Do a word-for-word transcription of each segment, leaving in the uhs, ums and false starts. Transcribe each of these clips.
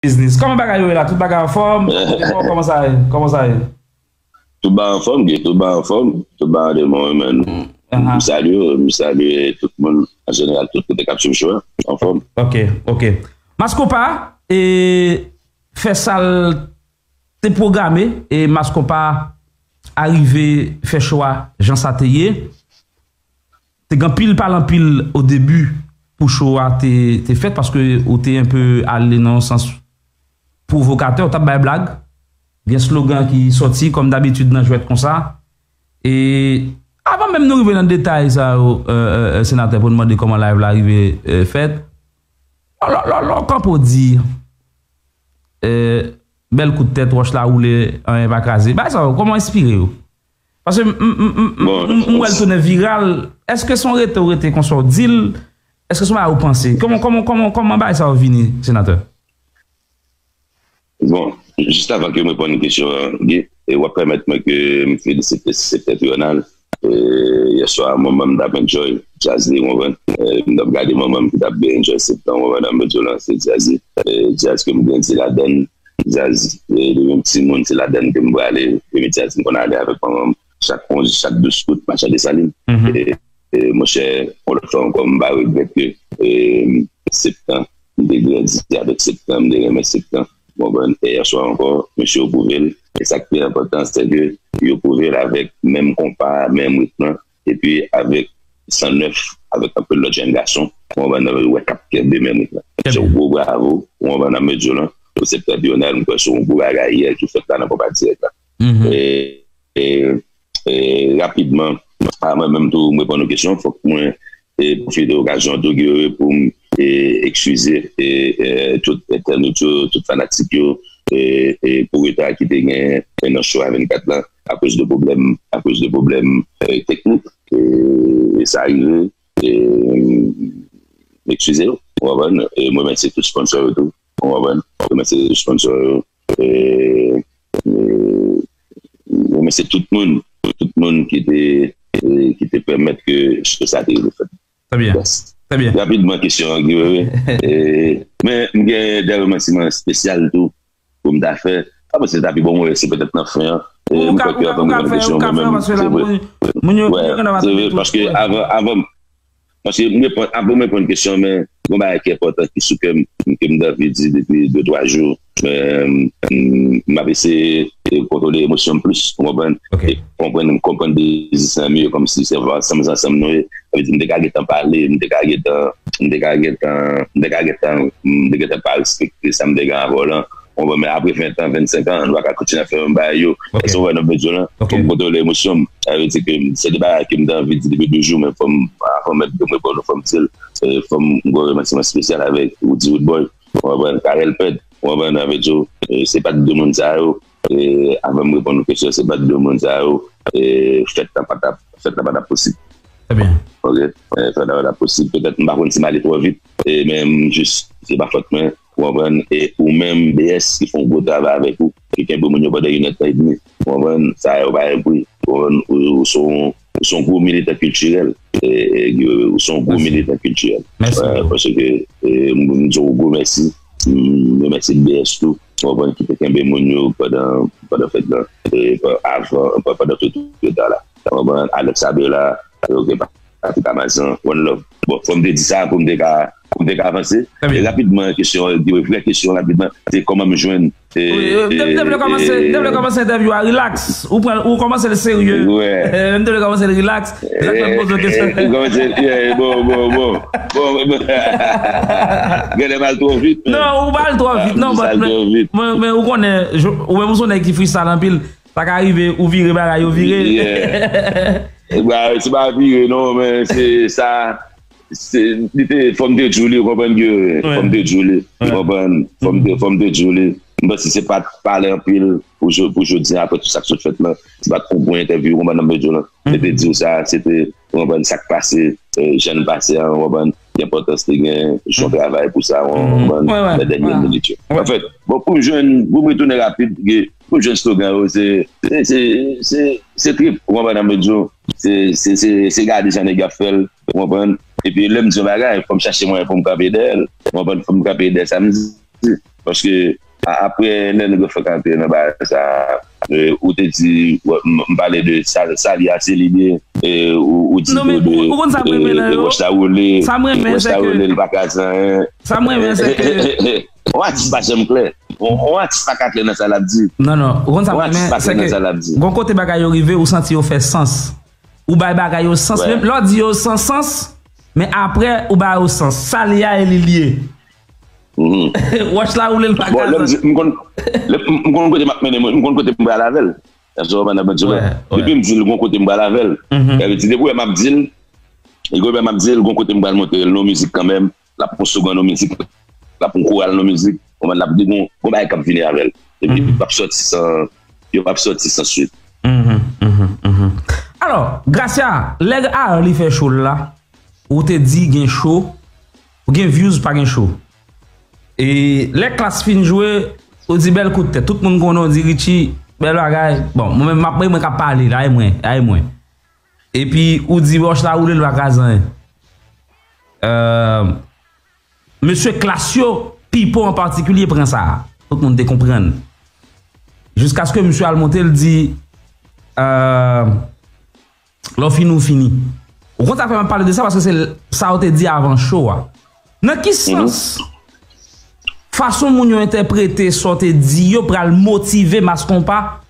Business. Kòman bagay yo ye la? Tout bagay anfòm? Kòman sa ye? Kòman sa ye? Tout bagay anfòm, Guy. Tout bagay anfòm. Tout bagay de bon, wi, man. M salye w, m salye tout moun, an jeneral, tout kote k ap swiv show a. Anfòm. Ok, ok. Maskonpa, e, fè sa l te pwograme, e Maskonpa arive fè show a jan sa te ye. Te gen anpil pale anpil o debi pou show a te, te fèt, paske ou te enpe ale nan yon sans pwovokatè, ou t ap bay blag. Gen slogan ki sòti, kòm dabitid, nan jwèt konsa. E avan menm nou rive nan detay sa yo, e, e, e, senatè, pou n mande kòman live la rive, e, fèt. Lò, lò, lò, lò w kanpe w di, e, bèl kout tèt, wòch la woule, anyen pa kraze. Bagay sa yo, kòman enspire yo? Paske m, m, m, m, m, m, m wè l tounen viral. Èske se yon rete w rete konsa w di l? Èske se yon bagay ou panse? Kòman, kòman, kòman, kòman bagay sa yo vini, senatè? Bon, jis avan ke m reponn kesyon an, Guy, e w ap pèmèt mwen ke m felisite sektè Triyonal. E, yè swa, moman m t ap enjoy djaz li, w konprann? E, m t ap gade moman m ki t ap byen enjoy Septan, w konprann, nan medyo lan, se djaz li. E, djaz ke m grandi ladann, djaz, e, depi m timoun, se ladann ke m prale. Premye djaz m konn ale avèk manman m, chak onz, chak douz out, Machè Desalin. E, e, monchè, yon lòt fwa ankò, m pa regrèt ke, e, Septan, m te grandi avèk Septan, m te renmen Septan. Bon, ben, e yè swa ankò, mesye yo pwouve l. E sa k pi enpòtan, se ke yo pwouve l avèk menm konpa, menm ritm lan, epi avèk san nèf, avèk anpil lòt jèn gason, w konprann, wè k ap kenbe menm ritm lan. Se yon gwo bravo, w konprann, nan medyo lan, pou sektè Triyonal, m kwè se yon gwo bagay yè ki fèt la nan konpa dirèk la. E, e, e, rapidman, avan menm tou m reponn ou kesyon, fòk mwen, e, pwofite okazyon tou, Guerrier, pou m, e, eskize, e, e, tout entènot yo, tout fanatik yo, e, e, pou reta ki te gen, e, nan show a vennkat lan, akoz de pwoblèm, akoz de pwoblèm, e, teknik. E, e sa rive, e, eskize yo, w konprann? E m remèsye tout sponsò yo tou, w konprann? M remèsye tout sponsò yo, e, e, m remèsye tout moun, tout moun ki te, e, ki te pèmèt ke show sa te rive fèt. Trè byen. Trè byen. Rapidman, kesyon an, Guerrier. E, men, m gen de remèsiman espesyal tou pou m ta fè. A, bon, se ta pi bon, mwen, se petèt nan fen an. E, m kwè ke avan m reponn kesyon, mwen menm, se vre. Wè, se vre, paske avan, avan, paske m reponn, avan m reponn kesyon, men, gon bagay ki enpòtan ki sou kè m, ke m t anvi di depi de twa jou. E, m, m ap eseye, e, kontwole emosyon m plis, w konprann? E konprann, konprann dezis lan mye, kòmsi se ansanm, ansanm nou ye. Sa vle di, m te ka gentan pale, m te ka gentan, m te ka gentan, m te ka gentan, m te gentan pa respekte sa m te gen avè w lan. Bon, men apre ven tan, vennsenk an, nou pa ka kontinye ap fè menm bagay yo. Èske w wè nan medyo lan? Fò m kontwole emosyon m. Sa vle di ke se de bagay ke m te anvi di depi de jou, men fò m, fò m mèt de mwen, fò m di l. E, fò m, m gon remèsiman espesyal avèk Roody Roodboy, w konprann, Carel Ped, w konprann, avèk yo. E, se pa t de moun sa yo, e, avan m reponn ou kesyon, se pa t de moun sa yo, e, fèt la pa t ap, fèt la pa t ap posib. Trè byen. Ok? E, fèt la pa t ap posib. Petèt, m pa konn si m ale twò vit, e, men m jis, se pa fòt mwen, w konprann? E ou menm, B S, ki fè yon gwo travay avèk ou, ki kenbe moun yo pandan yon èdtan edmi, w konprann? Sa yo pa gen pri, w konprann? Ou, ou se yon, ou se yon gwo militan kiltirèl, e, e, ou se yon gwo militan kiltirèl. Mèsi. Paske, e, m, m di w gwo mèsi. M remèsye B S tou, w konprann, ki te kenbe moun yo pandan, pandan fèt lan, e, pa-, avan, pa-, pandan tout reta la. W konprann, Alex Abela, ok, Patrick Amazan, one love. Bon, fò m te di sa pou m te ka, pou m te ka avanse. E rapidman, kesyon, vrè kesyon rapidman, se kòman m jwenn, e, wi, e, m te, m te vle kòmanse, m te vle kòmanse entèvyou a relax. Ou pran, ou kòmanse l serye. M te vle kòmanse l relax. Se sa k fè m poze w kesyon. Ou kòmanse, yeah, bon, bon, bon. Bon, bon. Genlè m al twò vit, men. Non, ou pa al twò vit, non, but, men, men, men ou konnen, ou menm ou se yon nèg ki freestyle anpil. Sa ka rive, ou vire bagay, ou vire. Yeah. Ba, se pa vire, non, men se sa, se, li te, fò m te di w li, w konprann, Guerrier. Fò m te di w li, w konprann, fò m te, fò m te di w li. M panse se pa t pale anpil pou jo-, pou jodi a, apre tout sa k sot fèt lan. Se pa t yon gwo entèvyou, w konprann, nan medyo lan. Mwen te di w sa, se te, w konprann, sa k pase, e, jan l pase a, w konprann, ki enpòtans te gen, jan w travay pou sa, w konprann, nan dènye minit yo. Anfèt, bon, pou m jwenn, pou m retounen rapid, ke, pou m jwenn slogan yo, se, se, se, se, se trip, w konprann, nan medyo, se, se, se, se gade jan nèg yo ap fè l, w konprann. Epi lè m di yon bagay, fò m chache mwayen pou m kanpe dèyè l, w konprann, fò m kanpe dèyè sa m di. Paske a- apre lè nèg yo fèk antre nan bagay sa, e, ou te di, w- m m pale de Sal- Sali a, se li ye, e, ou ou di Non, men tou de ou- ou konn sa m renmen nan e, yo. Wòch la woule, Sa m renmen, Wòch se la ke- woule, li pa ka zan. Sa m renmen, se ke Yon atis pa janm klè. Yon yon atis pa ka klè nan sa l ap di. Non, non, ou konn sa m Yon atis renmen, pa se klè nan ke sa l ap di. Gon kote bagay yo rive, ou santi yo fè sans. Ou bay bagay yo sans, Wè. Menm lè w di yo san sans, men apre ou bay yo sans. Sali a e li l ye. Mhm. Wòch la woule l pa Bon, lè m ka di, m konn, lè m m konn kote m ap mennen mwen, m konn kote m pral avè l. Èske w konprann sa m ap di w la? Wè, wè. Depi m di l gon kote m pral avè l, Mhm. sa vle di depi w wè m ap di l, depi w wè m ap di l gon kote m pral montre l nan mizik kanmenm, l ap pran slogan nan mizik, l ap pran koral nan mizik, w konprann, l ap di gon, gon bagay k ap vini avè l. Epi Mhm. p ap sòti san, yo p ap sòti san swit. Mhm, mhm, mhm. Alò, Gracia, lè Arly fè show l la, ou te di gen show, ou gen views pa gen show. E lè Klass fin jwe, ou di bèl kout tèt. Tout moun konnen ou di Richie, bèl bagay. Bon, mwen menm m ap mwen k ap pale la, e mwen, la e mwen. Epi ou di wòch la woule l pa ka zanyen. Euh, Mesye Klass yo, Pipo an patikilye pran sa. Tout moun te konprann. Jiskaske misye al monte, l di, euh, lè w fini, ou fini. Ou konn sa fè m ap pale de sa, paske se l- sa w te di avan show a. Nan ki sans fason moun yo entèprete sa w te di yo pral motive Mass Konpa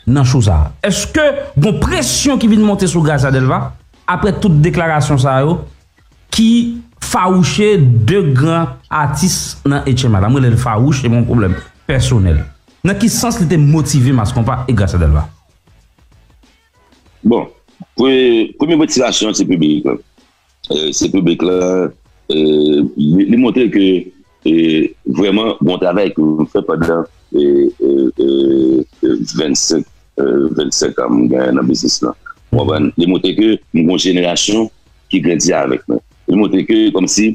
nan show sa a? Èske gon presyon ki vin monte sou Gracia Delva apre tout deklarasyon sa yo ki fawouche de gran atis nan H M I la? M rele l fawouch, se yon pwoblèm pèsonèl. Nan ki sans li te motive Mass Konpa e Gracia Delva? Bon, pre- premye motivasyon se piblik la. E, se piblik la, e, li, li montre ke e, vrèman bon travay ke m fè pandan e, e, e, e, vennsenk, e, vennsenk an m genyen nan biznis lan. Ou konprann? Li montre ke m gen yon jenerasyon ki grandi avèk mwen. Li montre ke kòmsi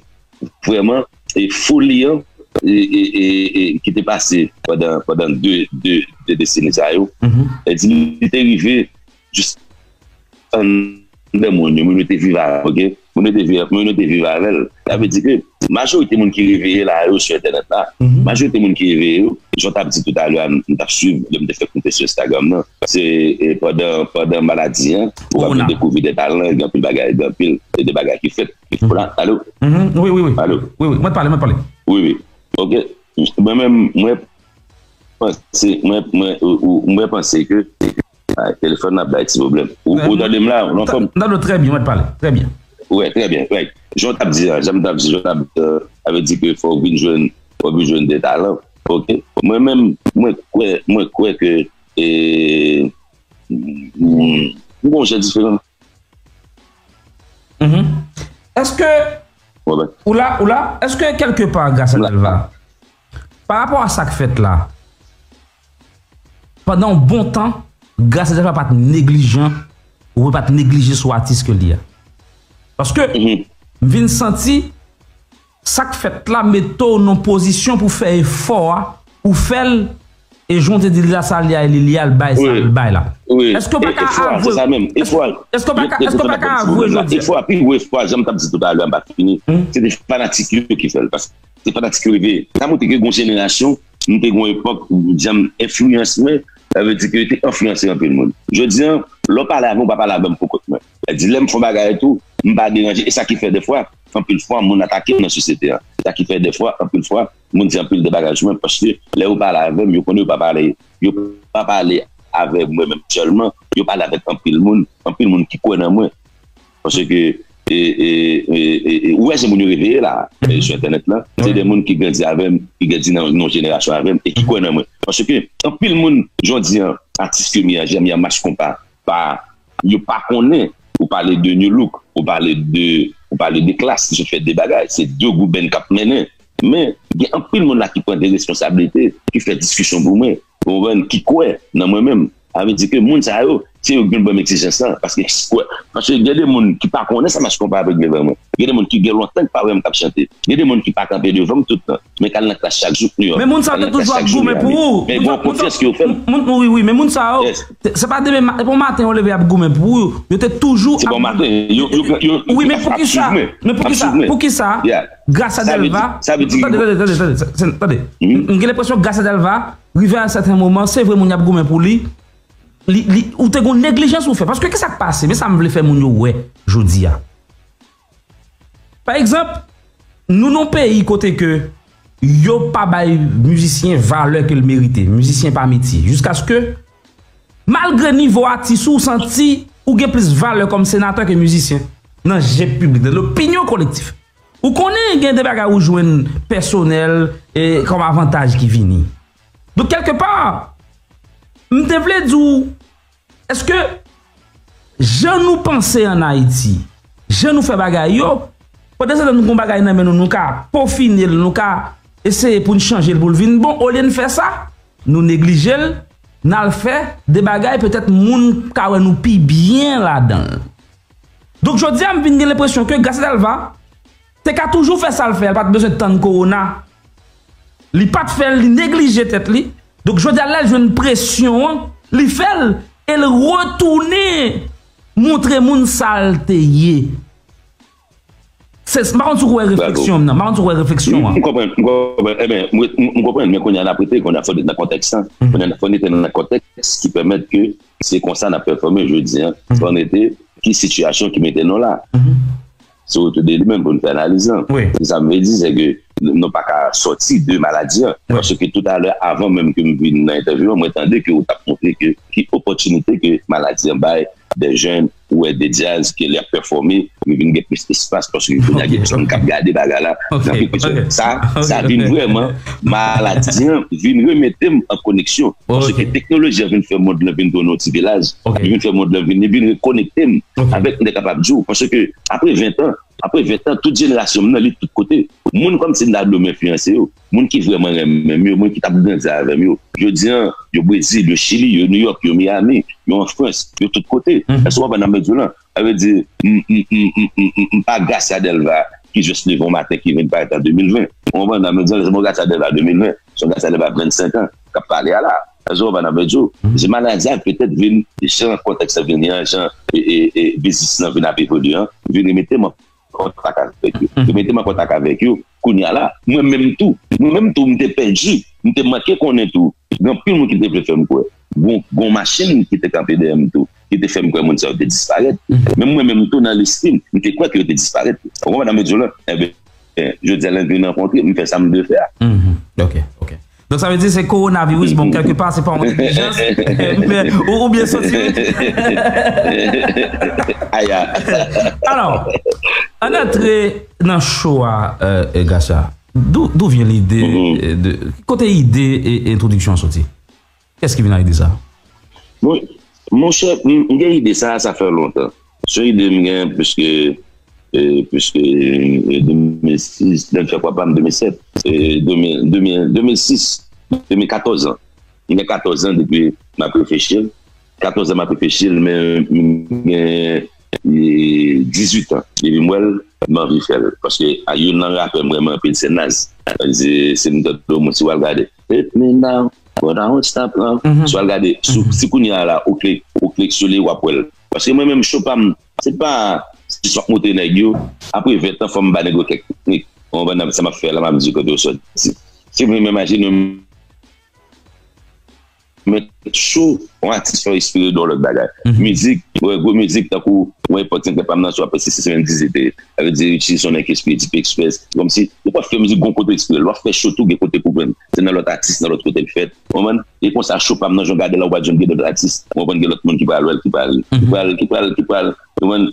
vrèman e foli an e, e, e, e, ki te pase pandan, pandan de, de, de deseni sa yo, e di li te rive jis anndan moun yo, moun yo te viv avè l, ok? Moun yo te viv, moun yo te viv avè l. Sa vle di ke majorite moun ki reveye la yo sou entènèt la, majorite moun ki reveye yo, jan w t ap di toutalè a, m t ap swiv, lè m te fèk moute sou Instagram nan, se e, pandan, pandan maladi an, ou ap dekouvri de talan, gen anpil bagay, gen anpil e de bagay ki fèt. Ki fèt la, alo? Mhm, wi, wi, wi. Alo? Wi, wi, mwen t pale, mwen t pale. Wi, wi. Ok. Mwen menm, mwen panse, mwen, mwen, ou- ou- mwen panse ke ah, telefòn nan ap bay ti pwoblèm. Ou, ou tande m la, ou anfòm? Tande w trè byen, mwen t pale. Trè byen. Wè, trè byen. Wè. Jan w t ap di a, jan m t ap di, jan w t ap di, euh, sa vle di ke fò w vin jwenn, fò w vin jwenn de talan. Ok. Mwen menm, mwen kwè, mwen kwè ke e, m, m, m gon jan diferan. Mhm. Èske Wè, ben. Ou la, ou la, èske kèlke pa Gracia Delva, pa rapò a sa k fèt la, pandan yon bon tan, Gracia Delva pa t neglijan, ou pa t neglije sou atis ke li a? Paske m vin santi sa k fèt la mete w nan pozisyon pou fè efò a, ou fè l, e jan w te di l la, sa li a, li, li al bay sa l bay la. Èske w pa ka avwe? Èske w pa ka, èske w pa ka avwe jodi a? Efò a, pi gwo efò a, jan m t ap di toutalè, m pa fini, se te fanatik yo ki fè l. Paske se fanatik yo reveye. Sa montre ke gon jenerasyon, m te gon epòk, jan m enfliyans mwen, sa vle di ke yo te enfliyanse anpil moun. Jodi a, lè w pale avè m, ou pa pale avè m pou kont mwen. Sa di, lè m fè yon bagay tou, m pa deranje. E sa ki fè defwa, anpil fwa, moun atake m nan sosyete a. Sa ki fè defwa, anpil fwa, moun di anpil de bagay sou mwen, paske lè yo pale avè m, yo konnen yo pa pale, yo pa pale avè mwen menm sèlman, yo pale avèk anpil moun, anpil moun ki kwè nan mwen. Paske, e, e, e, e, e, ou wè jan moun yo reveye la, e, sou entènèt la, se de moun ki grandi avè m, ki grandi nan yon jenerasyon avè m, e ki kwè nan mwen. Paske, anpil moun, jodi a, atis ke m ye a, jan m ye a, Mass Konpa, pa, yo pa konnen, ou pale de New Look, ou pale de, ou pale de Klass, yo fè de bagay, se de group band k ap mennen. Men, gen anpil moun la ki pran de responsablite, ki fè diskisyon pou mwen, ou konprann, ki kwè nan mwen menm. Sa vle di ke moun sa yo, se yo ki vin ban m egzijans lan, paske kwè, paske gen de moun ki pa konnen sa Mass Konpa ap regle vreman. Gen de moun ki gen lontan ki pa wè m k ap chante. Gen de moun ki pa kanpe devan m tout tan, men k al nan Klass chak jou k New York. Men moun sa yo te toujou ap goumen pou ou. Men gon konfyans ke yo fè m. Wi, wi, men moun sa yo, se pa demen, se pa maten yo leve ap goumen pou ou. Yo te toujou ap goumen. Se bon maten. Yo, yo, yo, wi, men poukisa? Men poukisa? Poukisa? Gracia Delva, tande, tande, tande, tande, tande. M gen lenpresyon Gracia Delva rive a sèten moman, se vre moun y ap goumen pou li, li, li, ou te gon neglijans ou fè. Paske ki sa k pase? Men sa m vle fè moun yo wè jodi a. Pa egzanp, nou nan peyi kote ke yo pa bay mizisyen valè ke l merite, mizisyen pa metye. Jiskaske, malgre nivo atis ou, ou santi ou gen plis valè kòm senatè ke mizisyen nan je piblik, nan lopinyon kolektif. Ou konnen gen de bagay ou jwenn pèsonèl e kòm avantaj ki vini. Donk, kèlkepa, m te vle di w, èske jan nou panse ann Ayiti, jan nou fè bagay yo, pandan se tan nou gon bagay nan men nou, nou ka pofine l, nou ka eseye pou n chanje l pou l vin bon, olye n fè sa, nou neglije l, n al fè de bagay petèt moun ka wè nou pi byen ladan l. Donk, jodi a, m vin gen lenpresyon ke Gracia Delva te ka toujou fè sa l fè, l pa t bezwen tann kowona. Li pa t fè l, li neglije tèt li. Donk, jodi a, lè l jwenn presyon an, li fè l, e l retounen montre moun sa l te ye. Se, m pa konn si w wè refleksyon m nan, m pa konn si w wè refleksyon an. M konprann, m konprann, e ben, m, m, m konprann, men kounye a n ap rete, kounye a fò n ret nan kontèks lan. Kounye a fò n ret nan kontèks ki pèmèt ke se konsa n ap pèfòme jodi a. Fò n rete ki sitiyasyon ki mete nou la. Se otou de li menm pou n fè analiz lan. Se sa m vle di, se ke nou pa ka sòti de maladi an. Paske toutalè, avan menm ke m vin nan entèvyou an, mwen tande ke ou t ap montre ke ki opòtinite ke maladi an bay de jèn, ou wè de djaz ke lè y ap pèfòme, yo vin gen plis espas paske kounye a gen plis moun k ap gade bagay la. Nan kèk kesyon. Sa, sa vin vrèman, maladi an vin remete m an koneksyon. Paske teknoloji an vin fè mond lan vin tounen yon ti vilaj. Li vin fè mond lan vin, li vin rekonekte m avèk, m te kapab di w. Paske apre ven tan, apre ven tan, tout jenerasyon m nan, li tout kote. Moun kòmsi m ta dwe m enfliyanse yo. Moun ki vrèman renmen m yo, moun ki t ap grandi avè m yo. Jodi a, yo Brezil, yo Chili, yo New York, yo Miami, yo an Frans, yo tout kote. Èske w konprann sa m vle di w lan? Sa vle di, m, m, m, m, m, m pa Gracia Delva ki jis leve yon maten ki vin parèt an de mil ven. Ou konprann? Nan medya, se pa Gracia Delva de mil ven. Se yon Gracia Delva vennsenk an k ap pale a la. Èske w konprann? Nan medya, se maladi a petèt vin, jan kontèks la vini an, jan e, e, e, biznis lan vin ap evolye an, vin remete m an kontak avèk yo. Vin mete m an kontak avèk yo, kounye a la, mwen menm tou, mwen menm tou, m te pèdi, m te manke konnen tou. Gen anpil moun ki te vle fè m kwè. Gon, gon machin ki te kanpe dèyè m tou, ki te fè m kwè moun sa yo te disparèt. Men mwen menm tou, nan lespri m, m te kwè ke yo te disparèt. Ou konprann sa m vle di w lan? Enben, jodi a, lè m vin rankontre, m fè sa m dwe fè a. Ok, ok. Donk, sa vle di se kowonaviris, bon, kèlkepa, se pa yon neglijans, men, ou, ou byen soti. Aya. Alò, ann antre nan show a, euh, Gracia. D'où, d'où vient l'idée, euh, de, kote ide e entwodiksyon an soti? Kiyès ki vin ak ide sa? Bon, monchè, m, m gen ide sa, sa fè lontan. Se yon ide m gen, piske, e, piske, e, de mil sis, lè m fè Kwa Pa m de mil sèt, e, de mil, de mil, de mil sis, de mil katòz an. M gen katòz an depi m ap reflechi l. Katòz an m ap reflechi l, men m gen, e, dizuit an depi m wè l, m anvi fè l. Paske a youn nan rapè m renmen anpil, se Nas. Se, se m tande yon moun, si w al gade, "Hit me now, but I won't stop now." Si w al gade, si, si kounye a la, ou klik, ou klik sou li, w ap wè l. Paske mwen menm, cho pa m, se pa, si w ap montre nèg yo, apre ven tan, fò m ba nèg yo kèk teknik. Ou konprann sa m ap fè la, m ap di kote yo sòti. Si w vle m imajine, men cho, yon atis fè w espere de yon lòt bagay. Mizik, wè, gwo mizik, tankou, wè, epòk ti nèg pa m nan, si w ap fè se, se, se menm dizi te ye. Sa vle di, itilize yon nèg ki espere Deep Express. Kòmsi, ou pa fè mizik gon kote espere l, w ap fè cho tou, gen kote pou pran l. Se nan lòt atis, nan lòt kote l fèt. Ou konprann? E konsa, cho pa m nan, jan w gade la, ou pa janm gen lòt atis. Ou konprann, gen lòt moun ki pral wè l, ki pral, ki pral, ki pral, ki pral, ou konprann?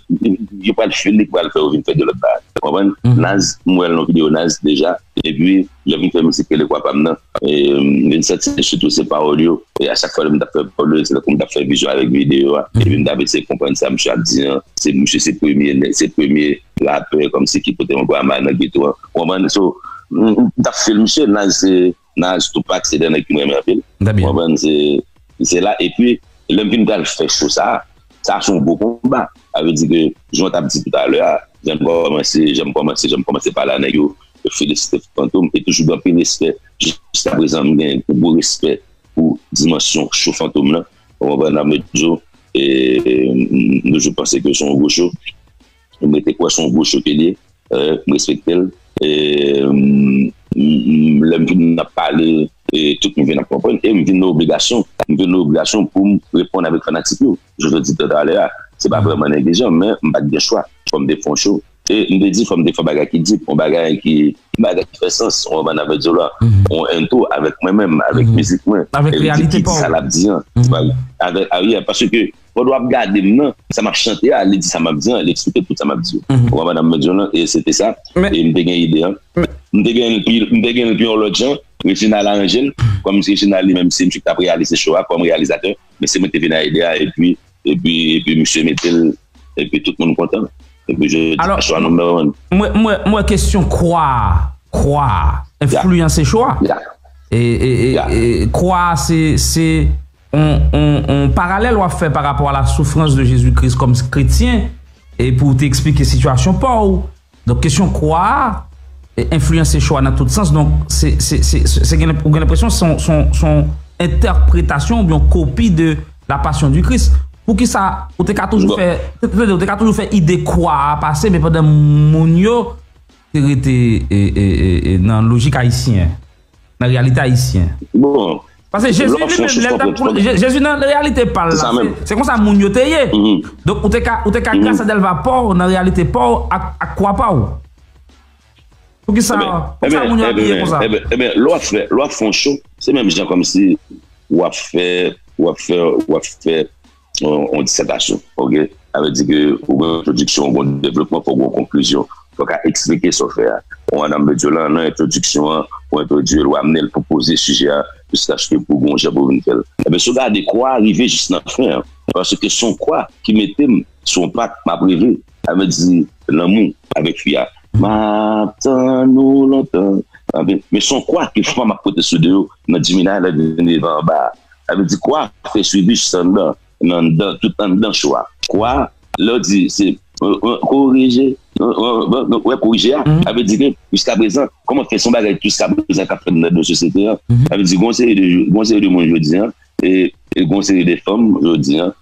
Yo pral fini, pral fè yo vin fè de lòt bagay. Ou konprann? Nas, m wè l nan videyo Nas deja. Epi, lè m vin fè mizik rele Kwa Pa m nan, e, m vin santi sitou se pawòl yo. E a chak fwa lè m t ap fè pawòl yo, se tankou m t ap fè vizyon avèk videyo a. Epi m t ap eseye konprann sa misye ap di an. Se, misye se premye, se premye rapè kòmsi ki pote yon grama nan geto an. Ou konprann? So, m, m t ap feel misye, Nas se Nas, Tupac, se de nèg ki m renmen anpil. Ou konprann? Se, se la. Epi, lè m vin pral fè cho sa, sa se yon gwo konba. Sa vle di ke, jan w t ap di toutalè a, jan m kòmanse, jan m kòmanse, jan m kòmanse pale a nèg yo, yo felisite Fantom, e toujou gen anpil respè. Jiskaprezan, m gen yon gwo respè pou dimansyon cho Fantom nan. Ou konprann sa m vle di w? E, m toujou panse ke se yon gwo cho. M rete kwè se yon gwo cho ke l ye. Euh, m respekte l. e, m, m, lè m vin ap pale, e, tout moun vin ap konprann, e m vin nan obligasyon, m vin nan obligasyon pou m reponn avèk fanatik yo. Jan w di talè a, se pa vrèman neglijan, men m pa t gen chwa. Fò m te fè yon show. E m te di, fò m te fè yon bagay ki deep, yon bagay ki, yon bagay ki fè sans, yon bagay nan vle di w la, yon intro avèk mwen menm, avèk mizik mwen. Avèk e m di, ki di sa l ap di an. Avèk, a, yeah, paske pandan w ap gade m nan, sa m ap chante a, li di sa m ap di an, li eksplike tout sa m ap di yo. Ou konprann sa m vle di w lan? E se te sa. E m te gen ide an. M te gen l pi, m te gen l pi yon lòt jan. Reginald aranje l. Kòm Reginald li menm, se misye ki t ap reyalize show a kòm reyalizatè. Men se mwen ki te vin ak ide a, epi, epi, epi misye mete l, epi tout moun kontan. Epi jodi a, show a number one. Mwen, mwen, mwen, kesyon kwa, kwa, enfliyanse show a. E, e, e, e kwa, se, se yon, yon, yon paralèl w ap fè pa rapò a la souffrance de Jésus-Christ kòm kretyen, e pou w te eksplike sitiyasyon pa w. Donk, kesyon kwa a, e, enfliyanse show a nan tout sans. Donk, se, se, se, se, se gen, ou gen lenpresyon se yon, se yon, se yon entèpretasyon oubyen yon kopi de la Passion du Christ. Poukisa ou te ka toujou fè, tande, ou te ka toujou fè ide kwa a pase, men pandan moun yo te rete, e, e, e, e, nan lojik ayisyen, nan reyalite ayisyen? Bon, paske Jezi li menm, lè l t ap, Je- Jezi nan reyalite pa l la, se, se konsa moun yo te ye. Donk, ou te ka, ou te ka grasa dèlva pa w nan reyalite pa w ak, ak kwa pa w. Poukisa, poukisa moun yo abiye konsa? Ebyen, lè w ap fè, lè w ap fè yon show, se menm jan kòmsi w ap fè, w ap fè, w ap fè yon, yon disètasyon, oke? Sa vle di ke ou gen entwodiksyon, ou gen devlopman, fòk ou gen konklizyon. Fòk w ka eksplike sa w fè a. Ou ann medyo lan, nan entwodiksyon an, ou entwodui l, ou amenn l pou poze sijè a, jiskaske pou gen yon jan pou vin fè l. Ebyen, si w gade kwa a rive jis nan fen an, paske se yon kwa ki mete m sou yon pak, m ap reve. Sa vle di, lanmou avèk fi a. M ap tann ou lontan. Anben, men se yon kwa ke fanm ap pote sou do yo nan Jimmy Nylund vin rive anba a. Sa vle di, kwa a fè swivi jis anndan, nan anndan, tout anndan cho a. Kwa, lè w di, se, euh, euh, korije, euh, euh, euh, wè, korije a, sa vle di ke, jiskaprezan, kòman fè se yon bagay jiskaprezan k ap fèt nan sosyete an? Sa vle di, gon seri de, gon seri de moun jodi an, e, e gon seri de fanm jodi an,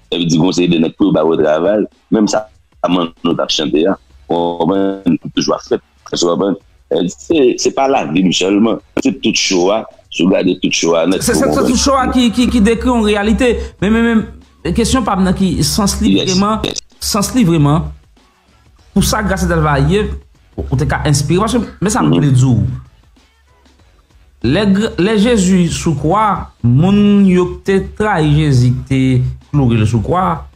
sa vle di, gon seri de nèg pou yo ba yo travay, menm sa, manno t ap chante a, w konprann, pou toujou ap fèt. Èske w konprann? E se, se pa lavi m sèlman. Se tout cho a. Si w gade tout cho a nèt, se, se tout cho a ki, ki, ki dekri yon reyalite. Men, men, men, kesyon pa m nan ki sans li vreman, sans li vreman, pou sa Gracia Delva ye, ou, ou te ka enspire. Paske, men sa m vle di w. Lè, lè Jezi sou kwa, moun yo ki te trayi Jezi, ki te kloure l sou kwa,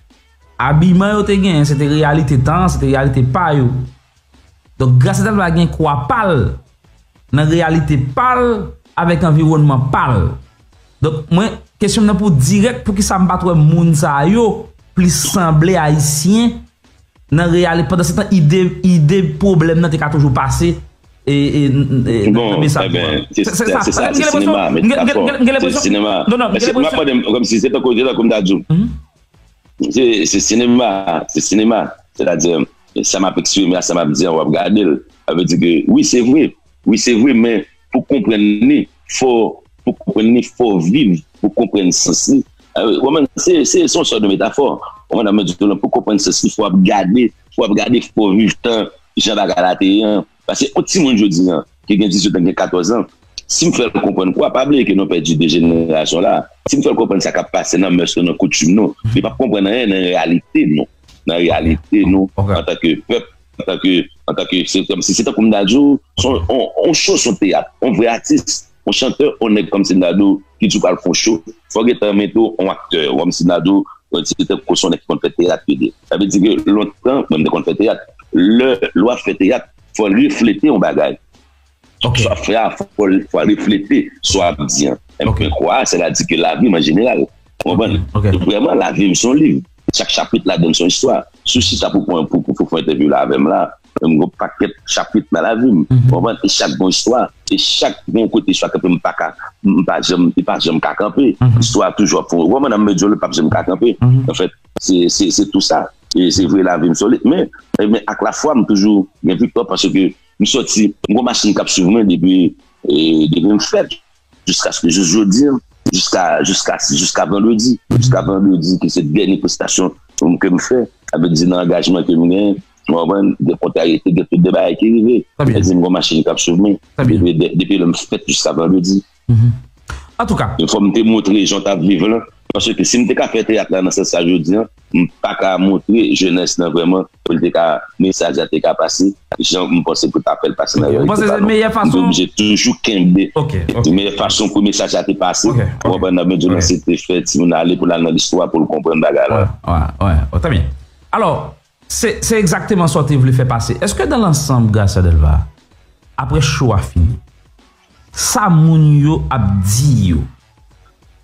abiman yo te genyen, se te reyalite tan an, se te reyalite pa yo. Donk, Gracia Delva gen kwa pa l, nan reyalite pa l, avèk anviwònman pa l. Donk, mwen, kesyon m nan pou dirèk, poukisa m pa t wè moun sa yo plis sanble Ayisyen nan reyalite, pandan se tan, ide, ide pwoblèm nan te ka toujou pase, e, e, e, nan mesaj yo a. Se, se sa, se sa, se sinema, metafò. Se sinema. Non, non, m ap mande m, kòmsi se tankou, se tankou m ta di w. Se, se sinema, se sinema. Sètadi, sa m ap eksprime a, sa m ap di a, w ap gade l. Sa vle di ke, wi, se vre. Wi, se vre, men pou konprann li, fò, pou konprann li, fò viv, pou konprann sans li. Ou konprann, se, se, se yon sòt de metafò. Ou konprann, mwen di w lan, pou konprann sans li, fò w ap gade, fò w ap gade, fò w viv tan jan bagay la te ye an. Paske yon timoun jodi an, ki gen dizuit an, gen katòz an, si m fè l konprann kwa, pa bliye ke nou pèdi de jenerasyon la. Si m fè l konprann sa k ap pase nan mès nou, nan koutim nou, li p ap konprann anyen nan reyalite nou. Nan reyalite nou, antanke pèp, antanke, antanke, se kòmsi, se tankou m ta di w, se yon, yon, yon cho, se yon teyat, yon vrè atis, yon chantè, yon nèg kòmsi m ta di w, ki di w pral fè yon cho, fò w gentan mete w yon aktè, kòmsi m ta di w, se tankou se yon nèg ki konn fè teyat li ye. Sa vle di ke lontan, mwen, m te konn fè teyat. Lè, lè w ap fè teyat, fò w reflete yon bagay. Sa w ap fè a, fò, fò w reflete sa w ap di an. Ebyen, kwa, sètadi ke lavi m an jeneral. Ou konprann? Vrèman, lavi m se yon liv. Chak chapit ladan l se yon istwa. Si w chita pou pran, pou, pou, pou fè entèvyou la avè m la, m gen yon pakèt chapit nan lavi m. Ou konprann? E chak gen yon istwa. E chak gen yon kote istwa kanpe, m pa ka, m pa janm, li pa janm ka kanpe. Istwa toujou ap fè, ou konprann, nan medyo, li p ap janm ka kanpe. Anfèt, se, se, se tou sa. E se vre, lavi m solit. Men, men ak lafwa, m toujou gen viktwa paske m sòti, m gen yon machin k ap swiv mwen depi, e, depi m fèt, jiskaske jis jodi an, jiska, jiska, jiska vandredi, jiska vandredi ki se dènye prestasyon ke m fè, sa vle di nan angajman ke m genyen, Ou konprann? Gen kontrariyete, gen tout de bagay ki rive. Sa byen. Mwen di m gon machin k ap swiv mwen. Sa byen. Depi, de- depi lè m fèt jiska vandredi. Antouka. Fò m te montre jan w t ap viv lan. Paske si m te ka fè teyat la nan sans sa jodi an, m pa ka montre jenès lan vrèman pou l te ka, mesaj la te ka pase jan m panse pou ta fè l pase nan reyalite pa nou. Ou panse se meyè fason? M te oblije toujou kenbe. Ok, ok. Meyè fason pou mesaj la te pase. Ok, ok. Ou konprann? Nan medyo nan se te fè timoun ale pou l al nan listwa pou l konprann bagay la. Wè, wè, wè. Trè byen. Alò, se, se egzakteman sa w te vle fè pase. Èske dans l'ensemble, Gracia Delva, apre cho a fini, sa moun yo ap di yo,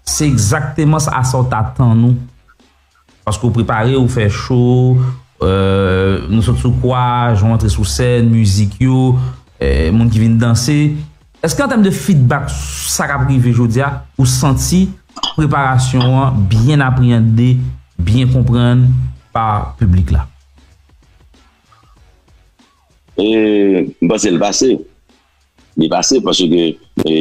se egzakteman sa, sa w t atann ou? Paske w prepare, w fè cho, euh, nou sot sou kwa, jan w antre sou sèn, mizik yo, euh, moun ki vin danse. Èske an tèm de feedback, sa k ap rive jodi a, ou santi preparasyon an byen apreyande, byen konprann pa piblik la? E, m panse l pase. Li pase paske, e,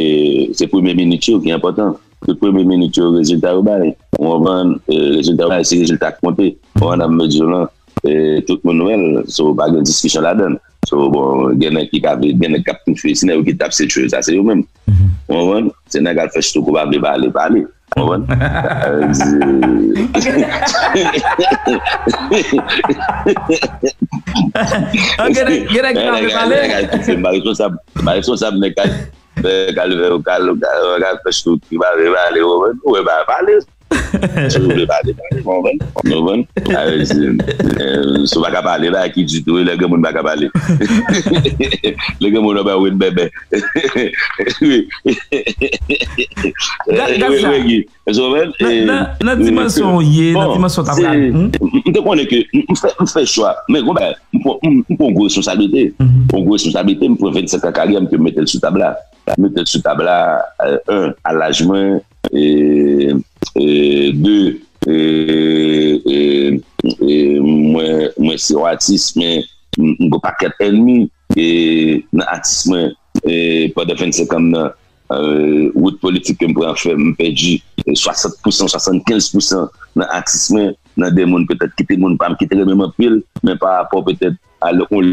se premye minit yo ki enpòtan. Se premye minit yo rezilta yo bay. Ou konprann? E, rezilta yo bay, se rezilta k konte. Ou konprann, ap medyo lan, e, tout moun wè l. So, pa gen diskisyon ladan l. So, bon, gen nèg ki ka, gen nèg k ap toufe. Si nèg yo ki t ap se tchwe, sa se yo menm. Ou konprann? Se nèg al fè chito kou pa vle pale, pale. Ou konprann? Sa vle di, Gen nèg, gen nèg ki pa vle pale. Nèg al toufe, m pa responsab, m pa responsab nèg k al fè, k al fè, k al, k al, k al fè chito ki pa vle pale, ou konprann? Ou wè, pa pale. Si w vle pale, pale, ou konprann? Ou konprann? Sa vle di, eh, si w pa ka pale, pa ki ditou, lè granmoun pa ka pale. Lè granmoun ap ba w bèbè. Wi. Wi, wi, Guy. Èske w konprann? Nan, nan, nan dimansyon w ye, nan dimansyon w t ap gade. M te konnen ke m, m fè, m fè chwa. Men gon bagay, m pran, m, m pran yon gwo responsablite. Yon gwo responsablite, m pran vennsenk an karyè m ke m mete l sou tab la. M mete l sou tab la, euh, un, a laj mwen, e, e, de, e, e, e, mwen, mwen se yon atis, men m, m gon pakèt ènmi, e, nan atis mwen, e, pandan vennsenk an m nan, euh, wout politik ke m pran fè m pèdi, euh, swasant pousan, swasannkenz pousan nan atis mwen, nan de moun petèt ki te moun pa m, ki te renmen m anpil, men pa rapò petèt a l-, yon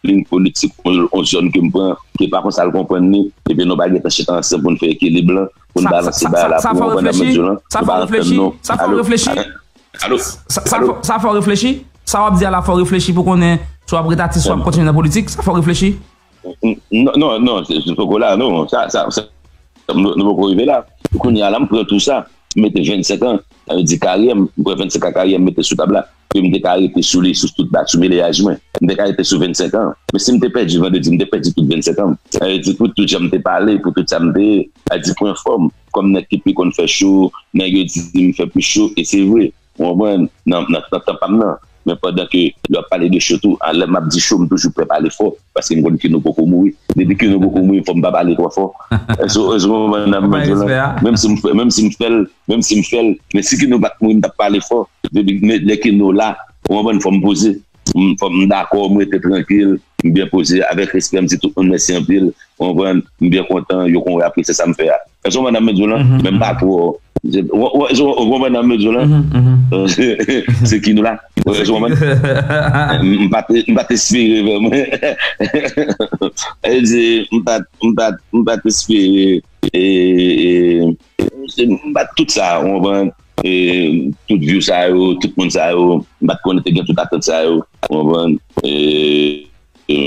liy politik, yon, yon zòn ke m pran, ke pa konsa l konprann li, epi nou pa gentan chita ansanm pou n fè ekilib lan, pou n balanse bagay la, pou w konprann nan medyo lan, nou pa antann nou. Alo? Alo? Sa, sa fè w reflechi? Sa w ap di a la fè w reflechi pou konnen si w ap ret atis, si w ap kontinye nan politik? Sa fè w reflechi? Non, non, non, se, se poko la, non. Sa, sa, sa, nou, nou poko rive la. Kounye a la, m pran tou sa. M mete vennsenk an, sa vle di karyè m, m pran vennsenk an karyè m mete sou tab la. Ke m te ka rete sou li, sou tout ba, sou meleyaj mwen. M te ka rete sou vennsenk an. Men si m te pèdi vandredi, m te pèdi tout vennsenk an. Sa vle di pou tout jan m te pale, pou tout sa m te ye, sa vle di pou enfòm. Kòm nèg ki pi konn fè cho, nèg yo di m fè plis cho, e se vre. Ou konprann? Nan, nan, nan tan pa m nan. Men pandan ke lè w ap pale de cho tou, a, lè m ap di cho, m toujou prè pale fò, paske m konn Kino poko mouri. Depi Kino poko mouri, fò m pa pale twò fò. Èske, èske w konprann nan medyo lan? Menm si m fè, menm si m fè l, menm si m fè l, men si Kino pa t mouri, m t ap pale fò. Depi lè, lè Kino la, ou konprann, fò m poze. M, fò m dakò, m rete trankil, m byen poze, avèk respè, m di tout moun mèsi anpil. Ou konprann? M byen kontan, yo konn apresye sa m fè a. Èske w konprann nan medyo lan? Men m pa twò. Ou, ou, ou, ou konprann nan medyo lan? Se Kino la. Ou konprann? M pa te, m pa te espere vrèman. E di, m pa, m pa, m pa te espere. E, e, se, m pa tout sa, ou konprann? E, tout view sa yo, tout moun sa yo, m pa t konnen te gen tout atant sa yo, ou konprann? E, e,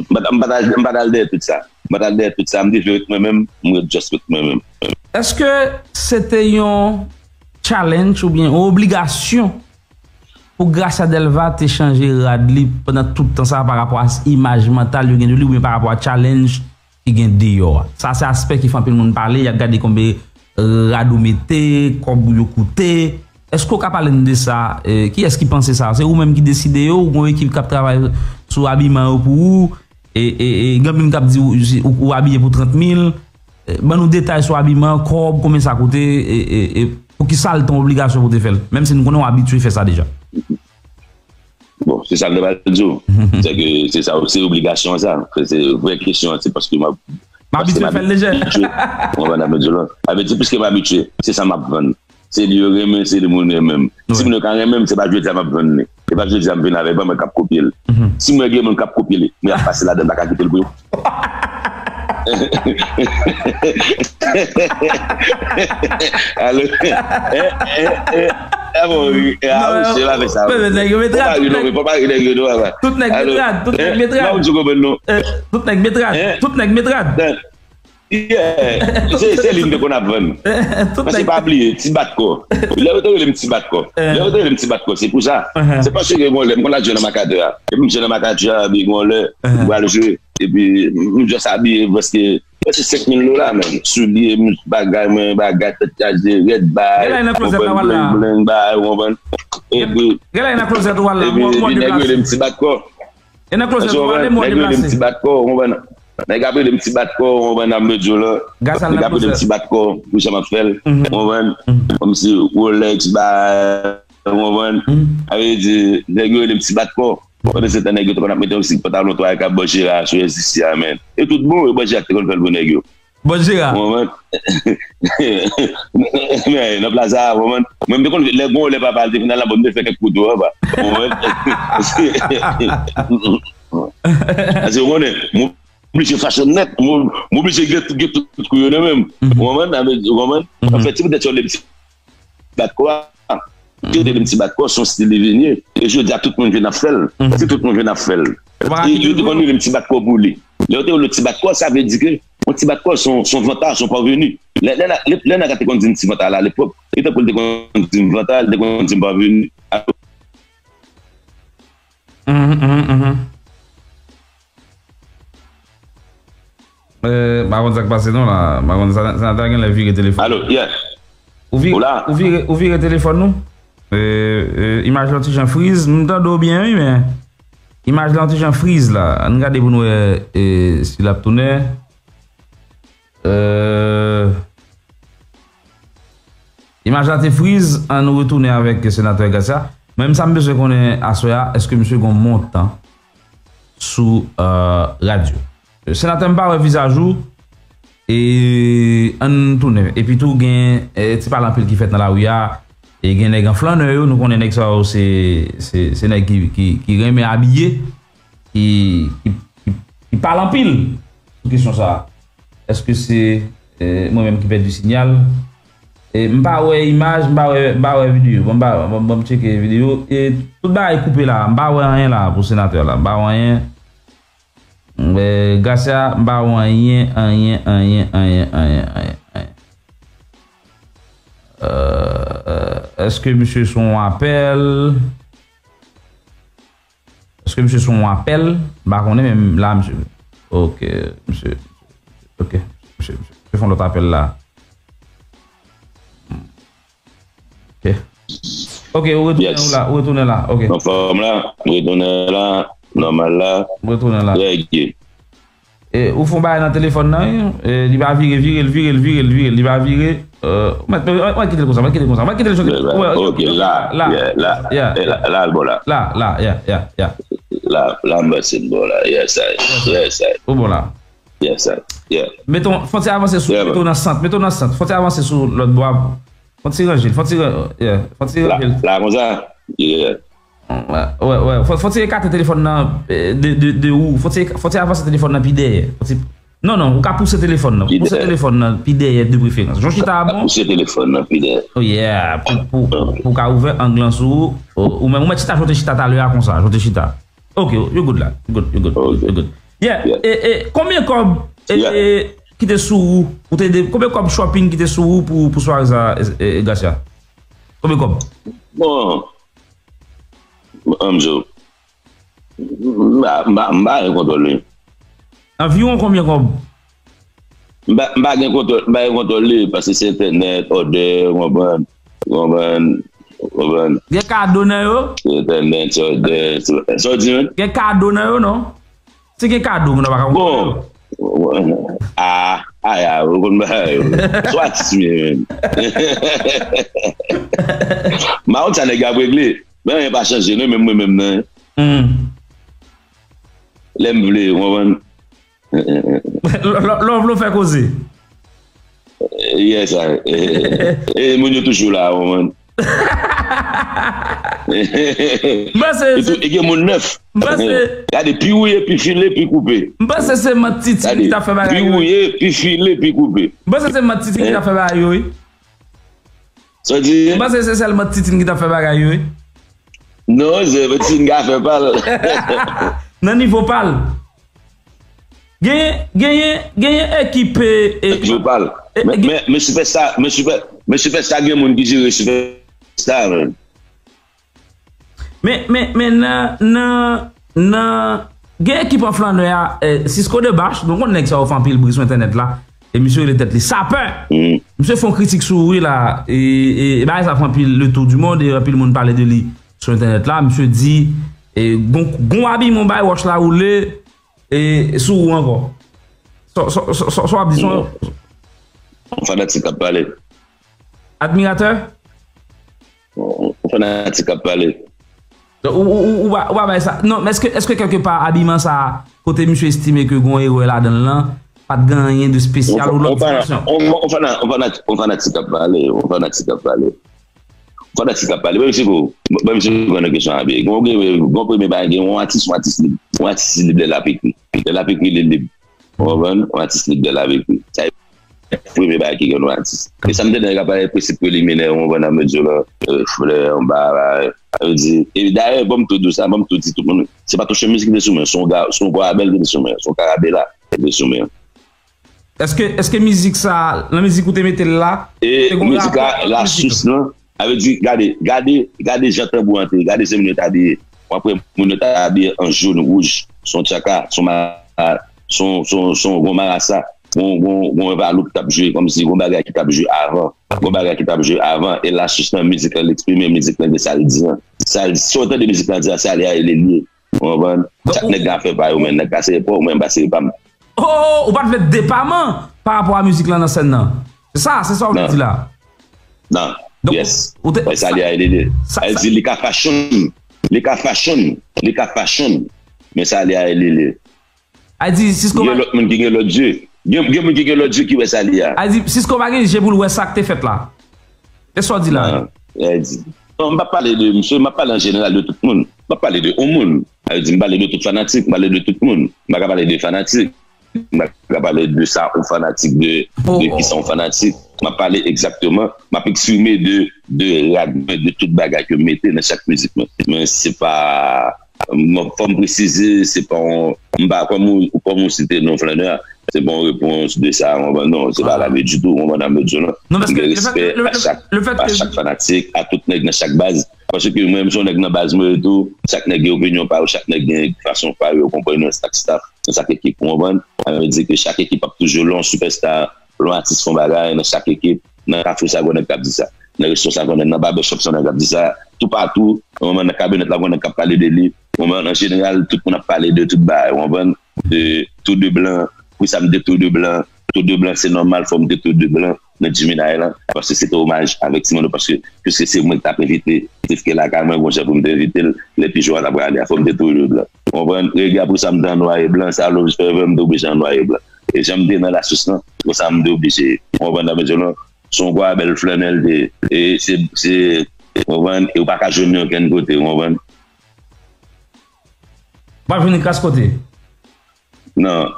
m pa t, m pa t al, m pa t al dèyè tout sa. M pa t al dèyè tout sa, m rive ret mwen menm, m ret just ret mwen menm. Èske se te yon challenge oubyen yon obligasyon pou Gracia Delva te chanje rad li pandan tout tan sa a pa rapò a imaj mantal yo gen de li oubyen pa rapò a challenge ki gen deyò a? Sa se aspè ki fè anpil moun pale, y ap gade konbe rad ou mete, kòb ou yo koute. Èske w ka pale n de sa? Eh, kiyès ki panse sa? Se ou menm ki deside yo, ou gen yon ekip k ap travay sou abiman yo pou ou? E, e, e, gen moun k ap di ou, ou, ou abiye pou trant mil. E, ban nou detay sou abiman, kòb, konbyen sa koute, e, e, e poukisa l te yon obligasyon pou te fè l, menm si nou konnen w abitye fè sa deja? Bon, se sa m te pral di w. Se ke se sa, se obligasyon an sa. Se, se vrè kesyon an, se paske m ap, m abitye fè l deja. Ou konprann, m ap di w la. Sa vle di, piske m abitye, se sa m ap vann. Se li yo renmen, se li moun renmen m. Si moun yo ka renmen m, se pa jodi a m ap vann li. Epa jodi a m vin avè l, ban mwen k ap kopye l. Si m wè gen moun k ap kopye li, mwen ap pase ladan, m pa ka kite l pou yo. Alo. Eh, eh, eh. Ah bon, wi. Ah, wi, se la fè sa. Nèg yo metrad, tout nèg metrad, tout nèg metrad. Tout nèg metrad, tout nèg metrad. Yeah. Se, se li m te konn ap vann. Paske pa bliye, ti bat kò. Lè yo te rele m ti bat kò. Lè yo te rele m ti bat kò, se pou sa. Se paske gen yon lè, m konn al jwe nan Makadè a. Epi m jwe nan Makadè a, epi gen yon lè, m pral jwe. Epi m just abiye paske, paske senk mil dola, men. Soulye, m, bagay, mwen, bagay, tèt chaje, rèd bay, bling, bling, bay, ou konprann? Epi, epi, nèg yo rele m ti bat kò. E nan klozèt ou ale, mwen deplase. Nèg yo rele m ti bat kò, ou konprann? Nèg ap rele m ti bat kò, ou konprann, nan medyo la. Nèg ap rele m ti bat kò, pou jan m ap fè l, ou konprann? Kòmsi Rolex, ba, ou konprann? Sa vle di, nèg yo rele m ti bat kò. Pandan se tan, nèg yo te konn ap mete yon ti pantalon twal k ap bò Jera sou S D C a, men. E tout bon, e bò Jera ki te konn fè l pou nèg yo. Bò Jera. Ou konprann? Men, nan plaza a, ou konprann? Mwen, m te konn, lè gon, lè papa l te fin al nan bò, m te fè kèk kout dwòl, apa. Ou konprann? Paske, ou konnen, m oblije fashion nèt, m, m oblije gen, gen tout kou yo nan men m. Ou konprann? Ou konprann? Anfèt, se poutèt sa yo rele m ti bat kò a. Yo te rele m ti bat kò, se yon stil li vin ye. E jodi a, tout moun vin ap fè l. Si tout moun vin ap fè l. Yo te konn rele m ti bat kò pou li. Lè yo te rele w ti bat kò, sa vle di ke yon ti bat kò, se yon, se yon vanta, se yon paveni. Lè, lè, lè, lè nèg la te konn di m ti vanta la, alepòk, li tankou l te konn di m vanta, li te konn di m paveni. Mhm, mhm, mhm. Eh, m pa konn sa k pase non la. M pa konn, senatè a genlè vire telefòn. Alo, yeah. Ou vire, ou vire, ou vire telefòn nou? Eh, eh, imaj lan ti jan friz. M tande w byen, wi, men imaj lan ti jan friz la. Ann gade pou n wè, eh, si l ap tounen. Eh, imaj la te friz, ann retounen avèk senatè Garcia. Men sa m bezwen konnen aswè a, èske misye gon montan sou, eh, radyo? Senatè, m pa wè vizaj ou. E ann tounen. Epi tou, gen, eh, ti pale anpil ki fèt nan lari a. E gen nèg an flannè yo, nou konnen nèg sa yo se, se, se nèg ki, ki, ki renmen abiye, ki, ki, ki, ki pale anpil sou kesyon sa a. Èske se, eh, mwen menm ki pèdi sinyal? E m pa wè imaj, m pa wè, m pa wè videyo. Bon, m pa, bon, bon, m tcheke videyo. E tout bagay koupe la. M pa wè anyen la pou senatè la. M pa wè anyen. Men, Garcia, m pa wè anyen, anyen, anyen, anyen, anyen, anyen, anyen. Euh, euh, èske misye sou yon apèl? Èske misye sou yon apèl? M pa konnen, men la, misye, ok, misye, ok, misye, misye fè yon lòt apèl la. Ok. Ok, ou retounen, yes, ou la, ou retounen la. Ok. Anfòm la, retounen la, nòmal la. Ou retounen la. Trè byen. E, ou fè yon bagay nan telefòn nan, wi. E, li pa vire, vire l, vire l, vire l, vire l, li pa vire. Euh, mwen, mwen, mwen kite l konsa, mwen kite l konsa, mwen kite l konsa. Ok, la, la, la, la, la, l bon la. La, la, yeah, yeah, yeah. La, la, m panse l bon la, yes, I, yes, I. Ou bon la. Yes, I, yeah. Mete w, fò w ti avanse sou, mete w nan sant, mete w nan sant, fò w ti avanse sou lòt bò a. Fò w ti ranje l, fò w ti ran-, yeah, fò w ti ranje l. La, la, konsa? Yeah. Wè, wè, wè. Fò, fò w ti ekate telefòn nan, eh, de, de, de ou. Fò w ti, fò w ti avanse telefòn nan pi dèyè. Fò w ti, non, non, ou ka pouse telefòn nan. Pouse telefòn nan pi dèyè de preferans. Jan w chita a bon. Pouse telefòn nan pi dèyè. Oh, yeah. Pou, pou, pou w ka ouvè ang lan sou ou. Ou, ou menm, ou mèt chita, jan w te chita talè a konsa, jan w te chita. Ok, you good la. You good, you good, you good. Yeah, e, e, konbyen kòb, e, e, ki te sou ou? Ou te de, konbyen kòb shopping ki te sou ou pou, pou sware sa, e, e, Garcia? Konbyen kòb? Bon, ann di w, m pa, m pa, m pa gen kontwòl li. Anviwon konbyen kòb? M pa, m pa gen kontwòl, m pa gen kontwòl li, paske se entènèt, òdè, ou konprann, ou konprann, ou konprann. Gen kado nan yo? Se entènèt, se òdè, se, sa w di, menm? Gen kado nan yo, non? Si gen kado, moun nan pa ka kontwòle yo. Bon, a, a, a, ou konn bagay yo. Sou atis m ye, menm. M pa konn sa nèg yo ap regle. Men anyen pa chanje, non, menm mwen menm nan. Hmm. Lè m vle, ou konprann? Lè, lè, lè w vle w fè koze. Yes, I. E moun yo toujou la, ou konprann? M panse e gen moun nèf. M panse gade, pi wouye, pi file, pi koupe. M panse se mant Titine ki t ap fè bagay yo. Pi wouye, pi file, pi koupe. M panse se mant Titine ki t ap fè bagay yo, wi. Sa w di? M panse se sèl mant Titine ki t ap fè bagay yo, wi. Non, se mant Titine ki ap fè pa l. Nan nivo pa l. Genyen, genyen, genyen ekip. Nan nivo pa l. Men, men, men Superstar, men Super, men Superstar gen moun ki jere Superstar, men. Men, men, men nan, nan, nan, gen ekip an flannè a, eh, Cisco Debache, nou konn nèg sa yo fè anpil bri sou entènèt la, e misye rele tèt li Sapè. Misye fè yon kritik sou ou, wi, la, e, e, e bagay sa fè anpil le tour du monde, e anpil moun pale de li sou entènèt la. Misye di, e, gon, gon abiman bay wòch la woule, e, sou ou ankò. Sa, sa, sa, sa, sa w ap di, sa w... Yon fanatik k ap pale. Admiratè? Yon fanatik k ap pale. Donk, ou, ou, ou, ou pa, ou pa bay sa. Non, men èske, èske kèlke pa abiman sa a, kote misye estime ke gon erè ladan l lan, pa t gen anyen de espesyal ou lòt dimansyon? Yon fana, yon fana, yon fanatik k ap pale, yon fanatik k ap pale. Yon fanatik k ap pale. Ban m eksplike w, ban m eksplike w nan kesyon a byen. Gon, gon, gon premye bagay, gen yon atis, yon atis lib. Yon atis lib lè l ap ekri. Lè l ap ekri, li lib. Ou konprann? Yon atis lib lè l ap ekri. Sa e premye bagay ki gen yon atis. E sa m te di, nèg ap pale prensip preliminè, ou konprann, nan medyo lan, euh, flè, yon bagay, sa vle di, e dayè, ban m tou di w sa, ban m tou di tout moun, se pa touche mizik ki te sou men, se yon ga, se yon gwa bèl ki te sou men, se yon karabela ki te sou men. Èske, èske mizik sa, nan mizik ou te mete l la, e te gon rapò avèk mizik la? Sous lan, sa vle di, gade, gade, gade jan tanbou an te ye, gade jan moun yo t abiye. W ap wè moun yo t abiye an jòn, wouj, se yon tchaka, se yon ma-, se yon, se yon, se yon, gon marasa, gon, gon, gon envaloup k t ap jwe, kòmsi gon bagay ki t ap jwe avan, gon bagay ki t ap jwe avan, e la sous lan mizik lan l eksprime, mizik lan gen sa l di an. Sa l, si w tande mizik lan di an, se ale a rele l ye. Ou konprann? Chak nèg gen afè pa yo, men nèg ka sere pa w, mwen m pa sere pa m. Oh, ou pa t vle depaman pa rapò a mizik lan nan sèn nan. Se sa, se sa w vle di la? Non. Donk, yes. Ou te, sa li a rele li. Sa, sa, li ka fashion. Li ka fashion. Li ka fashion. Men sa li a rele li. A di, Cisco gen lòt moun ki gen lòt je. Gen, gen moun ki gen lòt je ki wè sa li a. A di, Cisco pa gen je pou l wè sa k te fèt la. E sa w di la? Non, e di. Non, m pa pale de misye, m ap pale an jeneral de tout moun. M ap pale de yon moun. Sa vle di, m pale de tout fanatik, m pale de tout moun. M pa ka pale de fanatik. M pa ka pale de sa yon fanatik de, de ki sa yon fanatik. M ap pale egzakteman, m ap eksprime de, de rad mwen, de tout bagay ke m mete nan chak mizik mwen. Men se pa, mwen, fò m presize, se pa yon, m pa, kòm ou, kòm ou site non flannè a, se pa yon repons de sa, ou konprann, non, se pa la vi ditou, ou konprann sa m vle di w lan. Non, paske m gen respè a chak, a chak fanatik, a tout nèg nan chak baz. Paske mwen menm se yon nèg nan baz mwen etou, chak nèg gen opinyon pa yo, chak nèg gen fason pa yo, ou konprann, nan chak staff, nan chak ekip, ou konprann? Sa vle di ke chak ekip ap toujou lè yon sipèsta, lè yon atis fè yon bagay, nan chak ekip, nan kafou sa gon nèg k ap di sa. Nan resto sa gon nèg, nan barbershop sa gon nèg k ap di sa. Toupatou, ou konprann, nan kabinèt la gon nèg k ap pale de li. Ou konprann, an jeneral, tout moun ap pale de tout bagay, ou konprann? De tou de blan, pou sa m de tou de blan. Tou de blan, se nòmal, fò m de tou de blan nan Jimmy Nail lan, paske se te omaj avèk timoun yo, paske, piske se mwen ki t ap envite Steve ke lakay mwen, gon jan pou m te envite l, lè pi jou a t ap rale a, fò m te tou de blan. Ou konprann? Rege apre sa, m te an nwa e blan, sa Loves Forever, m te oblije an nwa e blan. E jan m te nan lasous lan, konsa m te oblije. Ou konprann sa m vle di w lan? Se yon gwa bèl flannèl te ye. E se, se, ou konprann? E ou pa ka jwenn li okenn kote, ou konprann? Ou pa jwenn li kras kote? Non.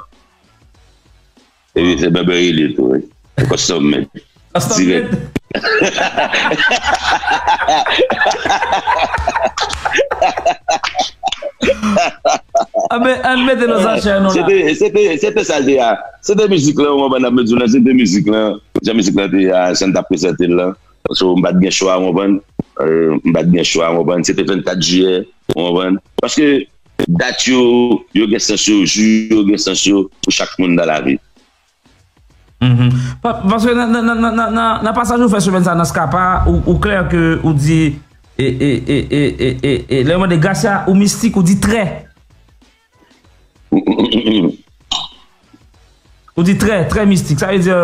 Epi se Burberry li tou, wi. Custom made. Custom made? Dirèk. Anben, ann mete nan sachè non la. Se te, se te, se te sa l te a. Se te mizik lan, ou konprann, ap mezou lan, se te mizik lan. Jan mizik lan te a, jan n t ap prezante l lan. So, m pa t gen chwa, ou konprann. Euh, m pa t gen chwa, ou konprann. Se te vennkat jiyè, ou konprann. Paske dat yo, yo gen sans yo, jou yo gen sans yo pou chak moun nan lavi. Mhm. Pa-, paske nan, nan, nan pasaj ou fè semèn sa nan Skapa, ou, ou klè ke ou di, e, e, lè yo mande Gracia, ou mistik, ou di trè. Ou di trè, trè mistik. Sa vle di,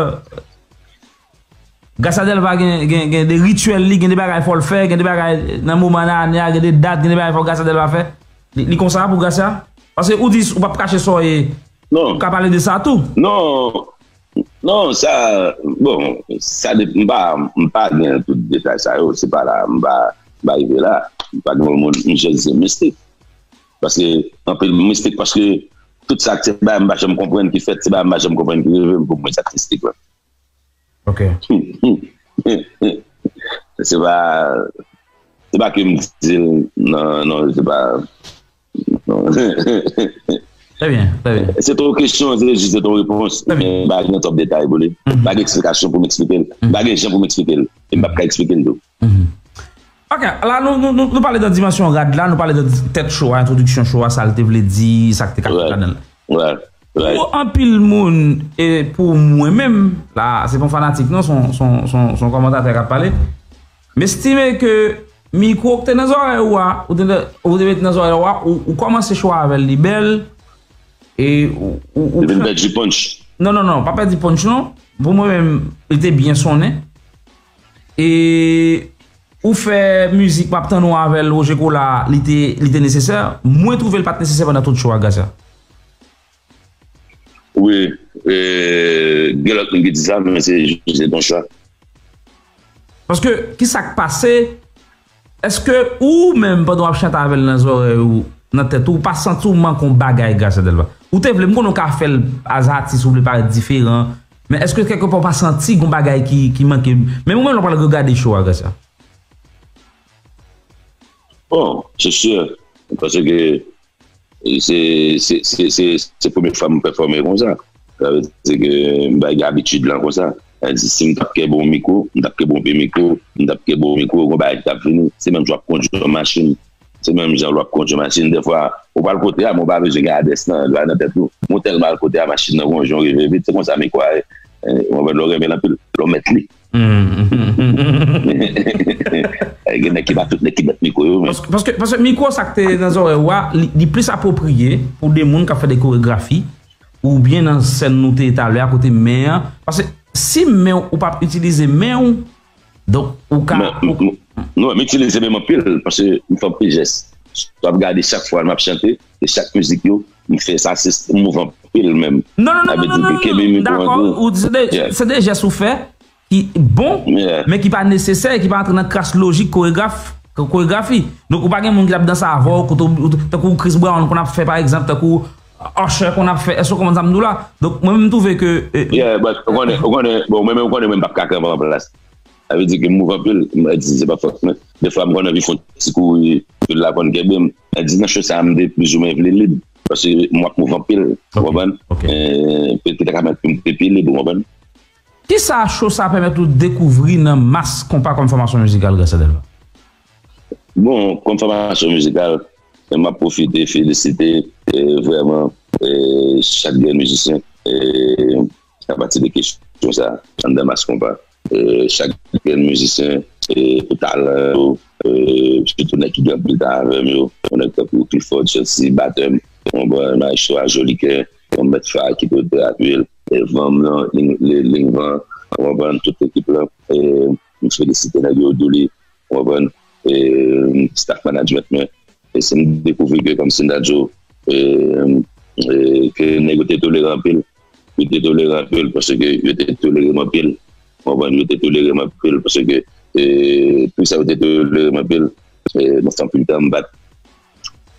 Gracia Delva gen, gen, gen de rityèl li, gen de bagay fò l fè, gen de bagay nan moman nan ane a, gen de dat, gen de bagay fò Gracia Delva fè. Li, li konsa pou Gracia? Paske ou di ou p ap kache sa w ye. Non. Ou ka pale de sa tou. Non. Non, sa, bon, sa de-, m pa, m pa gen tout detay sa yo, se pa la, m pa, m pa rive la. M pa gen yon moun, m jis di mistik. Paske, anpil mistik, paske tout sa k se bagay m pa janm konprann ki fèt, se bagay m pa janm konprann ki rive m pou mwen sa k mistik la. Ok. Se pa, se pa ke m di l, non, non, se pa, non. Trè byen, trè byen. Se ton kesyon, se jis se ton repons. Trè byen. Men pa gen twòp detay pou li. Mhm. Pa gen eksplikasyon pou m eksplike l. Pa gen jan pou m eksplike l. E m p ap ka eksplike l tou. Mhm. Ok, la nou, nou, nou, nou pale nan dimansyon rad la, nou pale nan tèt show a, entwodiksyon show a, sa l te vle di, sa k te ka fèt Right. Ladan l. Right, right. Pou anpil moun, e pou mwen menm, la, se pa yon fanatik non, se yon, se yon, se yon, se yon kòmantatè k ap pale. M estime ke mikwo k te nan zòrèy ou a, ou te, ou te met nan zòrèy ou a, ou, ou kòmanse show a avè l, li bèl, e ou, ou, ou Li vin pèdi punch. Non, non, non, pa pèdi punch non. Pou mwen menm, li te byen sonnen. E ou fè mizik, m ap tann ou avè l, Roger Cola, li te, li te nesesè. Mwen twouve l pa t nesesè pandan tout show a, Gracia. Wi, e, gen lòt moun ki di sa, men se jis se ton chwa. Paske, ki sa k pase? Èske ou menm, pandan w ap chante avè l nan zòrèy ou, nan tèt ou, ou pa santi w manke yon bagay, Gracia Delva? Ou te vle, m konnen w ka fè l as atis, ou vle parèt diferan, men èske kèlkepè w pa santi gon bagay ki, ki manke? Menm ou menm, lè w pral regade show a, Gracia. Bon, se si, paske se, se, se, se, se premye fwa m pèfòme konsa. Sa vle di ke m pa gen abitid lan konsa. Sa vle di, si m t ap kenbe yon mikwo, m t ap kenbe yon pye mikwo, m t ap kenbe yon mikwo, gon bagay ki t ap vini. Se menm jan w ap kondui yon machin. Se menm jan w ap kondui yon machin. Defwa, ou pral kote a, men w pa bezwen gen adrès lan, li pa nan tèt ou. Men w tèlman al kote a, machin nan gon jan w rive vit. Se konsa mikwo a ye. Eh, w konprann, lè w renmen l anpil, lè w mèt li. Gen nèg ki pa tout nèg ki mèt mikwo yo, men. Paske, paske, paske mikwo sa k te nan zòrèy ou a, li, li plis apwopriye pou de moun k ap fè de koregrafi, oubyen nan sèn nou te ye talè a, kote men an. Paske si men w, ou p ap itilize men w, donk ou ka. Non, m- m- non, m itilize men m anpil, paske m fè anpil jès. Si w ap gade chak fwa m ap chante, e chak mizik yo, m fè sa, se m mouve anpil menm. Non, non, Sa non, vle non, di non, ke kenbe non, mikwo an dakò, tou. Ou di se de, Yeah. Se de jès ou fè ki bon, Yeah. men ki pa nesesè, ki pa antre nan kras lojik koregraf, ko- koregrafi. Donk, ou pa gen moun ki t ap danse avè w, kote w- ou- tankou Chris Brown konn ap fè, pa egzanp, tankou Usher konn ap fè, èske w konprann sa m di w la? Donk, mwen menm, m twouve ke. eh, Yeah, but ou konnen, ou konnen, bon, mwen menm, ou konnen, mwen m p ap ka kanpe an plas. Sa vle di ke m mouve anpil, m di se pa fòt mwen. Defwa, m konn anvi fè yon ti kouri, vil la konn kenbe m. Mwen di nan cho sa, m te plizoumwen vle lib. Paske m ap mouve anpil, ou Ok, konprann? ok. Eh, petèt ta ka mèt pou m te pi lib, ou konprann? Kisa cho sa pèmèt ou dekouvri nan Mass Konpa kòm fòmasyon mizikal, Gracia Delva? Bon, kòm fòmasyon mizikal, m ap pwofite felisite, eh, vrèman, eh, chak grenn mizisyen, eh, apati de kesyon sa, anndan Mass Konpa. Eh, chak grenn mizisyen, eh, pou talan yo, eh, sitou nèg ki gen anpil talan avè m yo, yon nèg tankou Clifford Chelsea, batè m, yon bon maestro a Jolicoeur, yon mèt fa ki pote apil, eh, van m nan, Ling- Li- Lingvan, ou konprann, tout ekip lan, eh, m felisite nèg yo, Douli, ou konprann, eh, staff management mwen, e si m dekouvri ke kòmsi m ta di w, eh, eh, ke nèg yo te toleran anpil, yo te toleran anpil, paske yo te tolere m anpil, ou konprann, yo te tolere m anpil, paske, eh, pou sa yo te tolere m anpil, eh, mwen fè anpil tan m pa t,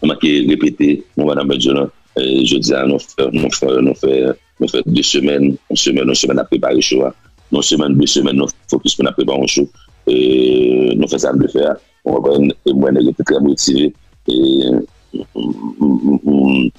mwen manke repete, mwen pa nan medyo lan, eh, jodi a, nou fè, nou fè, nou fè, nou fè de semèn, yon semèn, yon semèn ap prepare cho a, yon semèn, de semèn, nou fokis pou n ap prepare yon cho, eh, nou fè sa n dwe fè a, ou konprann, e mwen, nèg yo te trè motive, e, mm, mm, mm, mm,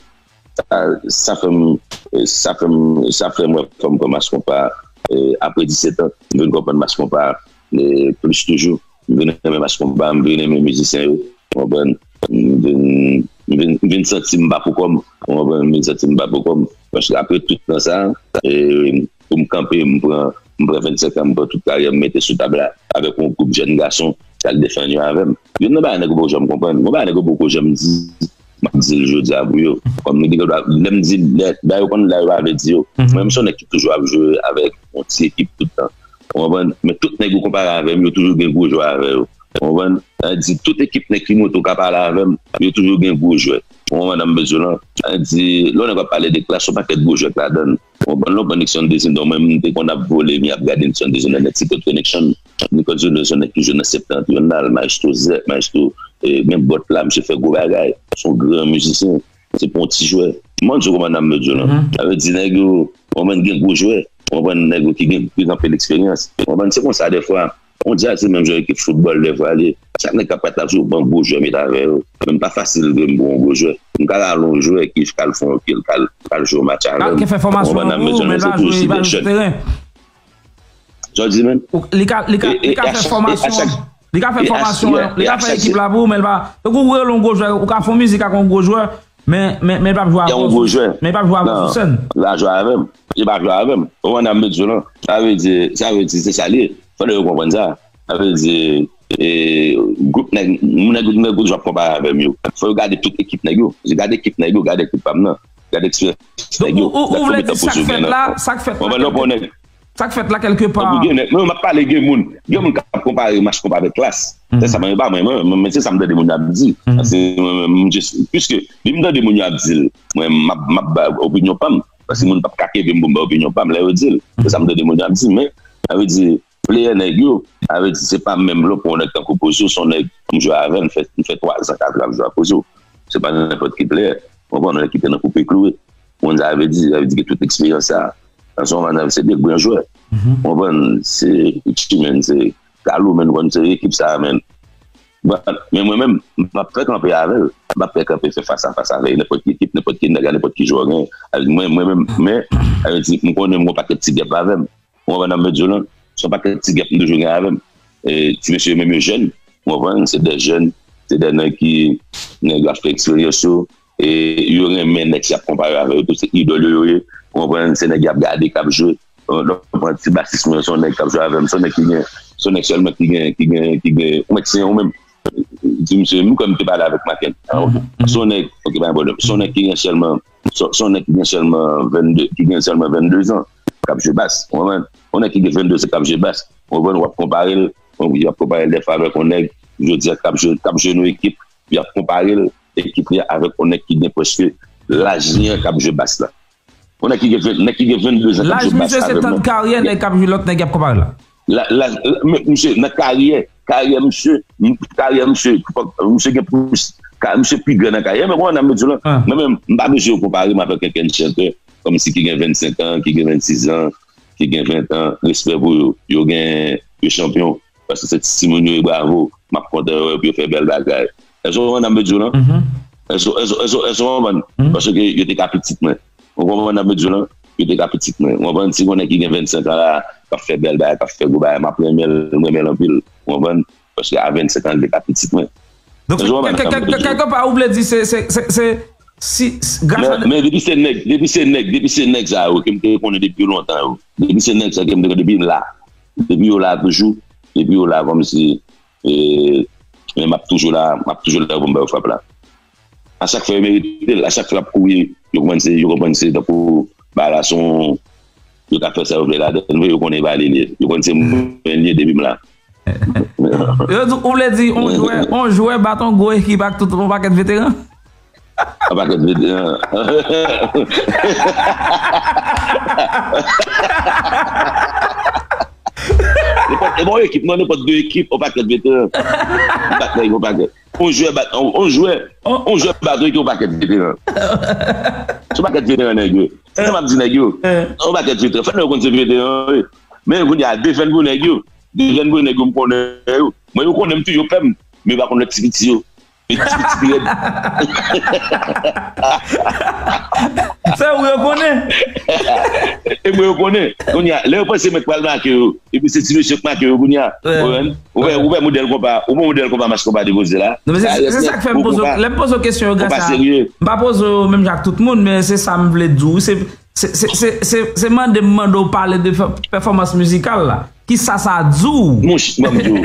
sa, sa fè m, sa fè m, sa fè m wè fò m kòmanse konpa, eh, apre disèt an, m vin konprann Mass Konpa, eh, plis toujou. M vin renmen Mass Konpa, m vin renmen mizisyen yo, ou konprann? M vin, m vin, m vin santi m pa pou kò m, ou konprann? M vin santi m pa pou kò m. Paske apre tout tan sa, eh, pou m kanpe, m pran, m pran vennsenk an, m pran tout karyè m mete sou tab la avèk yon gwoup jèn gason k al defann yo avè m. Youn nan bagay nèg yo poko janm konprann, yon bagay nèg yo poko janm di, m ap di l jodi a pou yo. Kòm nou gen dwa, lè m di, lè, lè yo konn lè yo pa vle di yo. Mwen, m se yon nèg ki toujou ap jwe avèk yon ti ekip tout tan. Ou konprann? Men tout nèg ou konpare avè m, yo toujou gen gwo jwè avè yo. Ou konprann? Sa vle di, tout ekip nèg ki monte ou ka pale avè m, yo toujou gen gwo jwè. Ou konprann sa m vle di w lan? Sa vle di, lè yon nèg ap pale de Klass, se yon pakèt gwo jwèt ladan l. Ou konprann? Lè w pran Nixon Désir, mwen menm, m te konn ap vole, m ap gade Nixon Désir nan nèt, se Cote Connection. Nixon Désir se yon nèg ki jwe nan Septentrional, Maestro Zè, Maestro, eh, men bòt la, misye fè gwo bagay. Se yon gran mizisyen. Se pa yon ti jwè. Mwen di w kòman n ap mezire lan. Sa vle di nèg yo, ou konprann, gen gwo jwè. Ou konprann, nèg yo ki gen, ki gen anpil eksperyans. Ou konprann, se konsa dèfwa. On djaz se menm jan ekip foutbòl dèfwa li. Chak nèg k ap prat la toujou pran gwo jwè met avè yo. Men pa fasil vre m pran yon gwo jwè. M ka rale yon jwè ki ka al fè yon, ki ka al, ka al jwe yon match avè m. Ou konprann, n ap mezire lan, se toujou se de jèn. Sa w di, menn? Li ka, li ka, li ka fè fòmasyon an. Li ka fè fòmasyon an. Li ka fè ekip la pou ou, men li pa. Tankou ou rele yon gwo jwè, ou ka fè yon mizik ak yon gwo jwè, men, men, men li p ap jwe avè w sou sèn. Li pa jwe avè m. Li pa jwe avè m. Ou konprann, n ap mezire lan. Sa vle di, sa vle di, se sa li ye. Fò nèg yo konprann sa. Sa vle di, e, gwoup nèg, moun nèg, nèg gwo jwè ap konpare avè m yo. Fò yo gade tout ekip nèg yo. Gade ekip nèg yo, gade ekip pa m nan. Gade eksperyans nèg yo. Ou vle di sa k fèt la, sa k fèt la, sa k fèt la kèlkepa. Tankou gen nèg, mwen, m ap pale, gen moun, gen moun k ap konpare Mach Konpa avèk Klass. Se sa, mwen, e pa mwen, mwen, mwen, se sa m tande moun yo ap di. Paske mwen, mwen, m just, piske, depi m tande moun yo ap di l, mwen, m ap, m ap ba opinyon pa m. Paske moun p ap ka kenbe m pou m ba opinyon pa m lè yo di l. Se sa m tande moun yo ap di, men, sa vle di, player nèg yo, sa vle di, se pa menm lè w pran yon nèg tankou Pozo, se yon nèg m jwe avè l, m fè, m fè twa zan, kat zan ap jwe ak Pozo. Se pa nenpòt ki player. Ou konprann, yon nèg ki te nan Koupe Klouwe. Ou konn sa vle di, sa vle di gen tout eksperyans sa. Nan son mann, se de gran jwè. Ou konprann, se Richie, menn, se Kalou, menn, ou konn se ekip sa, menn. But, men mwen menm, m p ap fè kanpe avè l. M p ap fè kanpe fè fas a fas avè l. Nenpòt ki ekip, nenpòt ki nèg, nenpòt ki jwè w gen. Mwen, mwen menm, men, sa vle di, m konnen m gen yon pakèt ti gèp avè m. Ou konprann, n ap mezire lan. Se yon pakèt ti gèp m toujou gen avè m. E, ti mesye yo menm yo jèn. Ou konprann, se de jèn. Se de nèg ki, nèg yo ap fè eksperyans yo. E yo renmen nèg y ap konpare avè yo tou, se idòl yo yo ye. Ou konprann, se nèg y ap gade k ap jwe. Donk, mwen, ti basis mwen, se yon nèg k ap jwe avè m, se yon nèg ki gen, se yon nèg sèlman ki gen, ki gen, ki gen, ou mèt se ou menm. Di misye, m kwè m te pale avèk Maken. Se yon nèg, ok, pa gen pwoblèm. Se yon nèg ki gen sèlman, se se yon nèg ki gen sèlman vennde, ki gen sèlman vennde zan, k ap jwe bas. Ou konprann? Yon nèg ki gen vennde zan k ap jwe bas. Ou konprann, w ap konpare l, y ap konpare l dèfwa avèk yon nèg, jodi a, k ap jwe, k ap jwe nan ekip, y ap konpare l, ekip li a avèk yon nèg ki gen prèske laj li an k ap jwe bas la. Yon nèg ki gen ven, nèg ki gen vennde zan k ap jwe bas avè m nan. Laj misye se tan karyè nèg k ap jwe, lòt nèg y ap konpare la. La, la, la, men, misye, nan karyè, karyè misye, m, karyè misye, fòk misye gen plis, ka, misye pi gran nan karyè. Men kòman n ap mezire lan? Mwen menm, m pa bezwen yo konpare m avèk kenkenn chantè, kòmsi ki gen vennsenk an, ki gen vennsis an, ki gen ven an, respè pou yo. Yo gen, yo chanpyon. Paske se timoun yo ye, bravo. M ap kontan wè yo pou yo fè bèl bagay. Èske w konprann sa m vle di w lan? Èske, èske, èske, èske w konprann? Paske yo te ka pitit mwen. Ou konprann sa m vle di w lan? Yo te ka pitit mwen. Ou konprann? Si gon nèg ki gen vennsenk an la, k ap fè bèl bagay, k ap fè gwo bagay, m ap renmen l, m renmen l anpil. Ou konprann? Paske a vennsenk an, li te ka pitit mwen. Donk, kèlkepa, ou vle di, se, se, se, se, si, si, gras a. Men, men depi se nèg, depi se nèg, depi se nèg sa yo ke m te konnen depi lontan yo. Depi se nèg sa ke m te konnen depi m la. Depi yo la toujou, depi yo la kòmsi, e, men m ap toujou la, m ap toujou la pou m ba yo frap la. A chak fwa yo merite l, a chak fwa y ap kouri, yo konprann se, yo konprann se tankou bagay la se yon, yo ka fè sa yo vle ladan l, men yo konnen e pa li l ye. Yo konn se mwen l ye depi m la. Yo di, ou vle di, on jwè, on jwè bat on gwo ekip ak tout on pakèt veteran? Yon pakèt veteran. Nenpòt, e bon ekip, non, nenpòt de ekip, yon pakèt veteran. Bat nèg yon pakèt. On jwè bat, on, on jwè, on jwè bat yon ekip, yon pakèt veteran. Se yon pakèt veteran nèg yo. Se sa m ap di nèg yo. Yon pakèt veteran. Fò nèg yo konn se veteran, wi. Men kounye a, defèn pou nèg yo. Defèn pou nèg yo, m konnen yo. Mwen, yo konnen m tou, yo pè m. Men yo pa konn lòt ti piti yo. E ti piti pi rèd. Se ou yo konnen. E mwen yo konnen. Kounye a, lè yo panse mwen k pral make yo, epi se ti mesye k make yo kounye a. Ou wè, ou wè, ou wè modèl konpa, ou wè modèl konpa Mach Konpa depoze la. Non, men se, se sa k fè m poze, lè m poze w kesyon yo, gras a, m pa poze w menm jan ak tout moun, men se sa m vle di w. Se, se, se, se, se, se mande m mande w pale de fè-, pèfòmans mizikal la. Kisa sa di w? Monch-, ban m di w.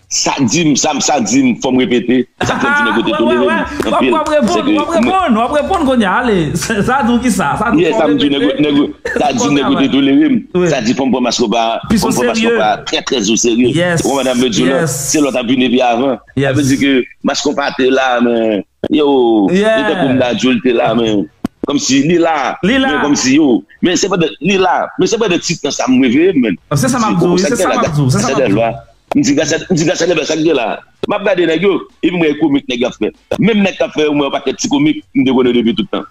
Sa di m, sa, sa di m, fò m repete. Sa fè m di nèg yo te tolere m anpil. W ap, w ap reponn, w ap reponn, w ap reponn kounye a, ale. Sa di w kisa? Sa di w, fò m repete. Sa di nèg yo, nèg yo, sa di nèg yo te tolere m. Sa di fò m pran Mach Konpa, fò m pran Mach Konpa trè, trè o serye. Ou konprann sa m vle di w lan? Se lè w t ap vin epi avan. Sa vle di ke Mach Konpa te la, men Yo, li tankou m ta di w, li te la, men kòmsi li la, men kòmsi yo, men se pandan li la, men se pandan ti tan sa m reveye, men. Se sa m ap di w, wi, se sa m ap di w, se sa m ap di w. M di, Gras a, m di, Gras a Dèlva, sa k gen la? M ap gade nèg yo, epi m wè e komik nèg yo ap fè. Menm nèg k ap fè yo, m wè yon pakèt ti komik, m te konnen depi tout tan.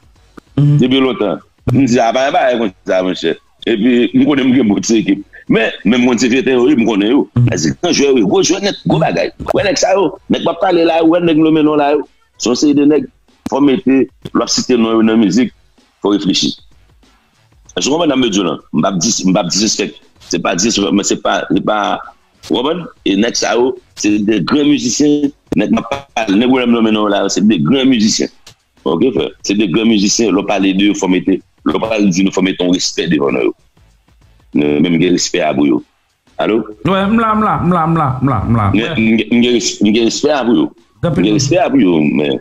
Depi lontan. M di, a, pa yon bagay konsa, monchè. Epi, m konnen m gen bon ti ekip. Men, men m konn se vye tan yo, wi, m konnen yo. Sa se gran jwè, wi, gwo jwè nèt, gwo bagay. Wè nèg sa yo, nèg m ap pale la yo, wè nèg m nonmen non la yo. Se yon seri de nèg, fò w mete, lè w ap site non yo nan mizik, fò w reflechi. Èske w konprann sa m vle di w lan? M p ap dis-, m p ap disrespect. Se pa disrespect, men se pa, se pa, ou konprann? E nèg sa yo, se de gran mizisyen, nèg m ap pale, nèg ou wè m nonmen non yo la yo, se de gran mizisyen. Ok, frè. Se de gran mizisyen, lè w pale de yo, fò mete, lè w pale di nou, fò mete yon respè devan non yo. Nou menm gen respè a pou yo. Alo? Wi, m la, m la, m la, m la, m la, m la. M gen, m gen, m gen res-, m gen respè a pou yo. M gen respè a pou yo, men,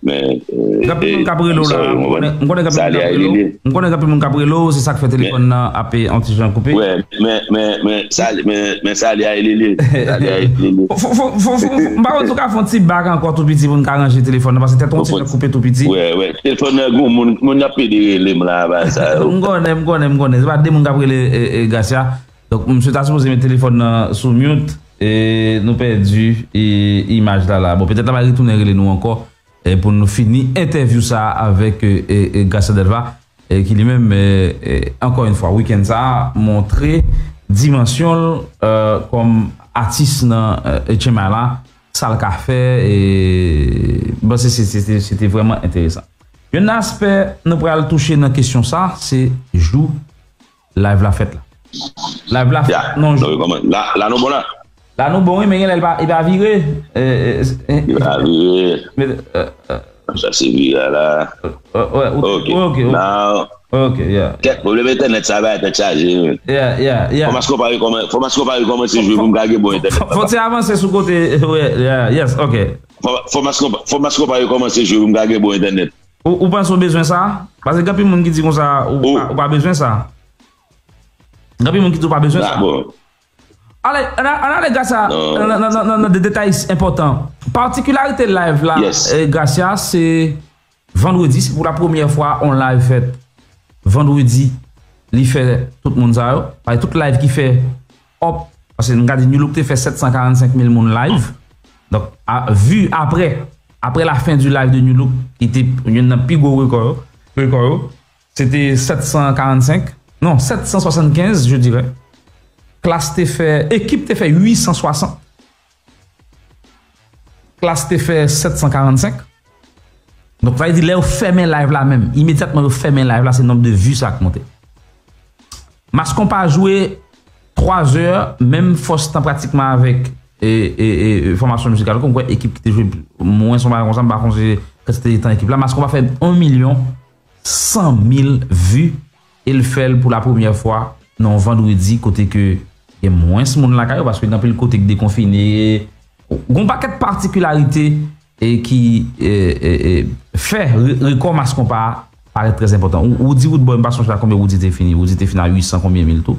men, eh, gen anpil moun k ap rele w la. M konnen, m konnen gen anpil moun k ap rele w. M konnen gen anpil moun k ap rele w, se sa k fè telefòn nan ap, eh, yon ti jan koupe. Wè, men, men, men, sa, men, men sa li a e li li. Sa li a e li li. Fò, fò, fò, fò, fò, m pa wè si w ka fè yon ti bak ankò tou piti pou n ka ranje telefòn nan, paske tèt yon ti jan koupe tou piti. Wè, wè. Telefòn nan, gen moun, moun ap pede rele m la, ba sa yo. M konnen, m konnen, m konnen. Se pa de moun k ap rele, eh, eh, Gracia. Donk, misye ta sipoze met telefòn nan sou mute, e nou pèdi, e, imaj la, la. Bon, petèt l ap retounen rele nou ankò, e, pou nou fini entèvyou sa a avèk, e, e, e, Gracia Delva, e, ki li menm, e, e, ankò yon fwa, wikenn sa a, montre dimansyon l, e, kòm atis nan, e, H M I la, sa l ka fè, e, bon, se, se, se, se, se te vrèman enteresan. Youn nan aspè nou pral touche nan kesyon sa, se jou live la fèt la. Live la fèt nan jou. La, la nou bon la. La nou bon, wi, men genlè li pa, li pa vire. E, e, e, li pa vire. Men, e, e, sa se vire la. E, e, ok, ok, ok. Now, ok, yeah. Kèt pwoblèm entènèt sa bay tèt chaje, wi. Yeah, yeah, yeah. Fò m aske w pa rekòman-, fò m aske w pa rekòmanse jwe pou m ka gen bon entènèt. Fò, fò ti avanse sou kote, wi, yeah, yes, ok. Fò, fò m aske w pa, fò m aske w pa rekòmanse jwe pou m ka gen bon entènèt. Ou, ou panse w bezwen sa? Paske gen anpil moun ki di konsa, ou, ou pa, ou pa bezwen sa. Gen anpil moun ki di ou pa bezwen sa. Bon. Ale, ann a-, ann ale Gracia nan, nan, nan, nan, nan de detay enpòtan. Patikilarite live la, eh, Gracia, se vandredi, se pou la premyè fwa on live fèt vandredi, li fè tout moun sa yo. Paske tout live ki fè up, paske m gade New Look te fè sèt san karannsenk mil moun live. Donk, a, vu après, après la fin du live de New Look, ki te youn nan pi gwo rekò yo, rekò yo, se te sèt san karannsenk, non, sèt san swasannkenz, je dirais. Klass te fè, Ekip te fè uit san swasant. Klass te fè sèt san karannsenk. Donk, sa vle di, lè yo fèmen live la menm, imedyatman yo fèmen live la, se nonb de vues sa k monte. Mass Konpa jwe twa zè, menm fòs tan pratikman avèk, e, e, e, e, fòmasyon mizikal yo. Kòm kwè Ekip ki te jwe mwens yon bagay konsa, m pa sonje kantite tan Ekip la. Mass Konpa fè yon milyon san mil vues e l fè l pou la premyè fwa nan yon vandredi kote ke gen mwens moun lakay yo, paske gen anpil kote k dekonfine. Gen yon pakèt patikilarite e ki, e, e, e, fè re-, rekò Mass Konpa parèt trè enpòtan. Ou, ou di Roodboy, m pa sonje a konbyen Roody te fini. Roody te fini a uit san konbyen mil tou.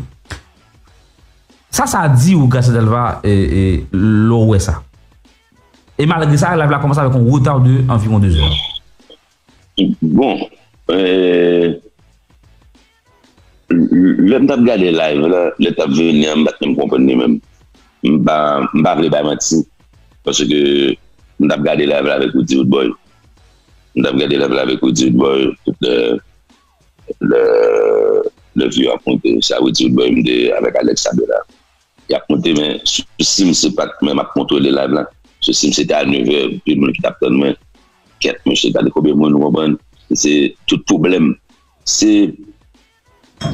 Sa, sa di ou, Gracia Delva, e, e, lè w wè sa. E malgre sa, live la kòmanse avèk yon reta de anviwon de zè. Bon, e, L-, lè m t ap gade live la, lè l t ap vini an, m pa t menm konprann li menm. M pa, m pa vle bay manti, paske m t ap gade live la avèk Roody Roodboy. M t ap gade live la avèk Roody Roodboy, tout lè, lè, lè vi yo ap monte, se a Roody Roodboy m te avèk Alex Abela. Y ap monte, men sousi m se pa t mwen m ap kontwole live la. Sousi m se te a nevè, anpil moun ki t ap tann mwen. Kèt, mesye, gade konbyen moun, ou konprann? Se tout pwoblèm. Se,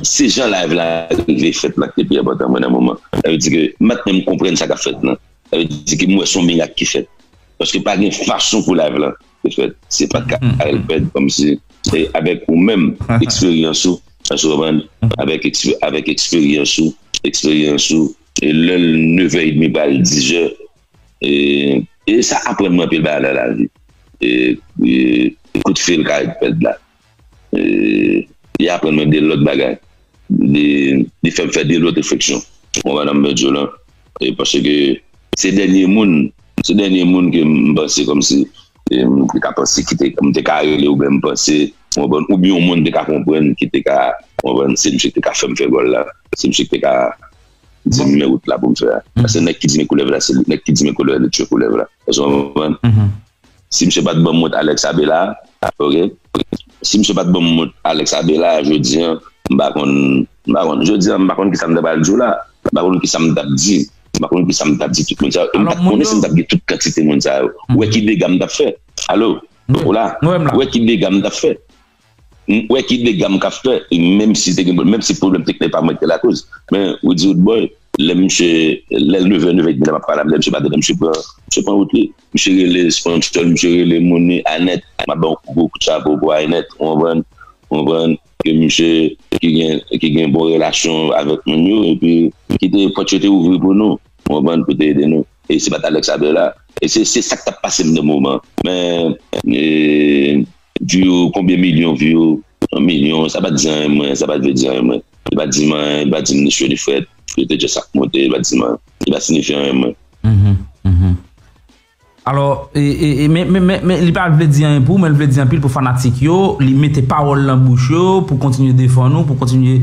se jan live la rive fèt la ki te pi enpòtan mwen nan moman. Sa vle di ke m pa t menm konprann sa k ap fèt lan. Sa vle di ke m wè se yon mirak ki fèt. Paske pa gen fason pou live lan te fèt. Se pa t ka al pèd kòmsi, e avèk ou menm, eksperyans ou, èske w konprann? Avèk ekspe-, avèk eksperyans ou, eksperyans ou, e lè l nevè edmi pral dizè, e, e sa aprann mwen anpil bagay nan lavi. E, e kout fil ka ret pèd la. E, li aprann mwen de lòt bagay. Li, li fè m fè de lòt refleksyon. Ou konprann sa m vle di w lan? E paske se dènye moun, se dènye moun ke m panse kòmsi e, m te ka panse ki te, m te ka rele oubyen m panse, w konprann, oubyen yon moun te ka konprann ki te ka, w konprann, se misye ki te ka fè m fè gòl la, se misye ki te ka di m men wout la pou m fè a. Paske nèg ki di men koulèv la, se li, nèg ki di men koulèv la, li tchwe koulèv la. Èske w konprann? Si misye pa t ban m mont Alex Abela, ok? Si misye pa t ban m mont Alex Abela, jodi a, m pa konn, m pa konn, jodi a, m pa konn kisa m ta pral di w la. M pa konn kisa m t ap di. M pa konn kisa m t ap di tout moun sa yo. E m pa t konnen si m t ap gen tout kantite moun sa yo. Ou wè ki dega m t ap fè? Alo? Ou la? Ou wè ki dega m t ap fè? M wè ki dega m ka fè, e menm si te gen, menm si pwoblèm teknik pa mwen ki te lakoz. Men, Rudy Roodboy, lè misye, lè l nèf è, nèf è edmi la m ap pale a, lè misye pa tande, misye pran, misye pran wout li. Misye rele sponsor, misye rele moun li, Anèt, m ap ba yon gwo kout chapo pou Anèt, ou konprann? Ou konprann? Ke misye ki gen, ki gen bon relasyon avèk moun yo, epi ki te, pòt yo te ouvri pou nou, ou konprann, pou te ede nou. E se pa t Alex Abela. E se, se sa k t ap pase m nan moman. Men, e, view, konbyen milyon view? Yon milyon, sa pa t di anyen mwen, sa pa t vle di anyen mwen. Li pa t di m anyen, li pa t di m ni cho ni frèt. Yo te just ap monte, li pa t di m anyen. Li pa siyifi anyen mwen. Alò, e, e, e, men, men, men, men li pa vle di anyen pou ou, men li vle di anpil pou fanatik yo. Li mete pawòl nan bouch yo pou kontinye defann ou, pou kontinye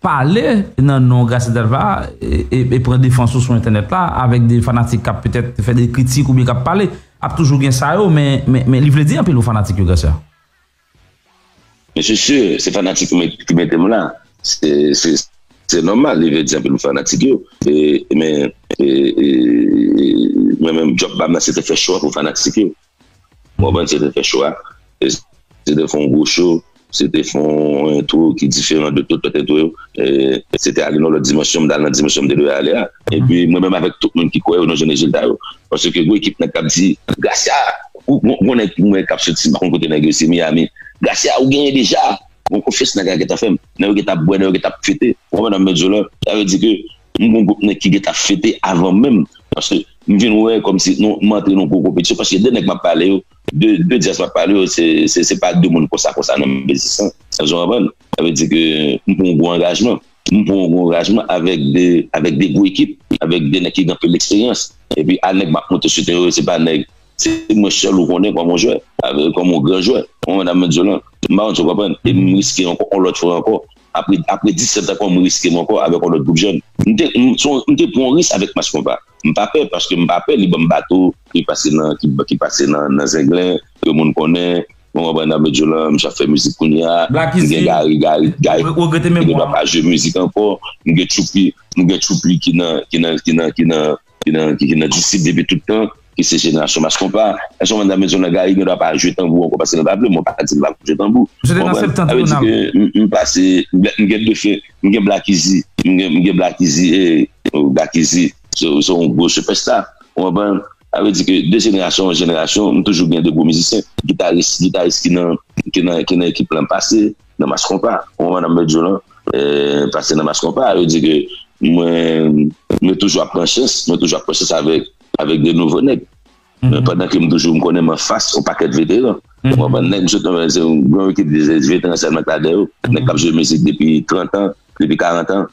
pale nan non Gracia Delva e, e, e pran defans ou sou entènèt la avèk de fanatik k ap petèt fè de kritik oubyen k ap pale. Ap toujou gen sa yo, men, men, men li vle di anpil pou fanatik yo, Gracia. Men se si, se fanatik ki met- ki mete m la. Se, se, se nòmal, li vle di anpil pou fanatik yo. E, men, e, e, mwen menm, djòb pa m nan, se te fè cho a pou fanatik yo. Ou konprann? Se te fè cho a. E se te fè yon gwo cho. Se te fè yon entwo ki diferan de tout lòt entwo yo. E se te ale nan lòt dimansyon, m t al nan dimansyon m te dwe ale a. Epi mwen menm avèk tout moun ki kwè yo nan jèn Ejilta yo. Paske gwo ekip nèg k ap di, Gracia, ou, gon, gon nèg mwen k ap soti, m pa konn kote nèg yo, se Miami. Gracia, ou genyen deja. Gon konfyans nèg la gentan fè m. Nèg yo gentan ap bwè, nèg yo gentan ap fete. Ou konprann sa m vle di w la? Sa vle di ke m gon gwoup nèg ki gentan ap fete avan menm. Paske m vin wè kòmsi nou, m antre nan gwo konpetisyon. Paske de nèg m ap pale yo, de, de djaz m ap pale yo, se, se, se pa de moun konsa, konsa nan biznis lan. Èske w konprann? Sa vle di ke m pran yon gwo angajman. M pran yon gwo angajman avèk de, avèk de gwo ekip, avèk de nèg ki gen anpil eksperyans. Epi a nèg m ap monte sou teren yo, se pa nèg, se mwen sèl ou konnen kòm yon jwè, avèk, kòm yon gran jwè. Ou konprann sa m vle di w la? M pa konn si w konprann. E m riske ankò, yon lòt fwa ankò. Apre, apre disèt an ankò, m riske m ankò avèk yon lòt gwoup jèn. M te, m, se yon- m te pran yon risk avèk Mass Konpa. M pa pè, paske m pa pè li ban m bato ki pase nan, ki, ki pase nan, nan Zenglen, ke moun konnen. Ou konprann sa m vle di w la? M ap fè mizik kounye a. M gen Gary, Gary, Gary ki gen dwa pa jwe mizik ankò. M gen Tchoupi, m gen Tchoupi ki nan, ki nan, ki nan, ki nan, ki nan, ki, ki nan Disip depi tout tan, ki se jenerasyon Mass Konpa. Èske w konprann sa m vle di w la? Gary gen dwa pa jwe tanbou ankò, paske li pa vle, mwen pa di li pa jwe tanbou. Ou konprann? Sa vle di ke m, m pase, m, m gen de fe, m gen Black Easy, m gen, m gen Black Easy, e, Black Easy, se, se yon gwo sipèsta. Ou konprann? Sa vle di ke de jenerasyon an jenerasyon, m toujou gen de gwo mizisyen. Gitaris, gitaris ki nan, ki nan, ki nan ekip lan pase, nan Mass Konpa. Ou konprann sa m vle di w la? E, pase nan Mass Konpa, sa vle di ke mwen, mwen toujou ap pran chans, mwen toujou ap pran chans avèk, avèk de nouvo nèg. Men pandan ke m toujou, m konnen m anfas yon pakèt veteran. Ou konprann? Nèg m sot nan se yon gran ekip de veteran sèlman k la dèyè yo. Nèg k ap jwe mizik depi trant an, depi karant an.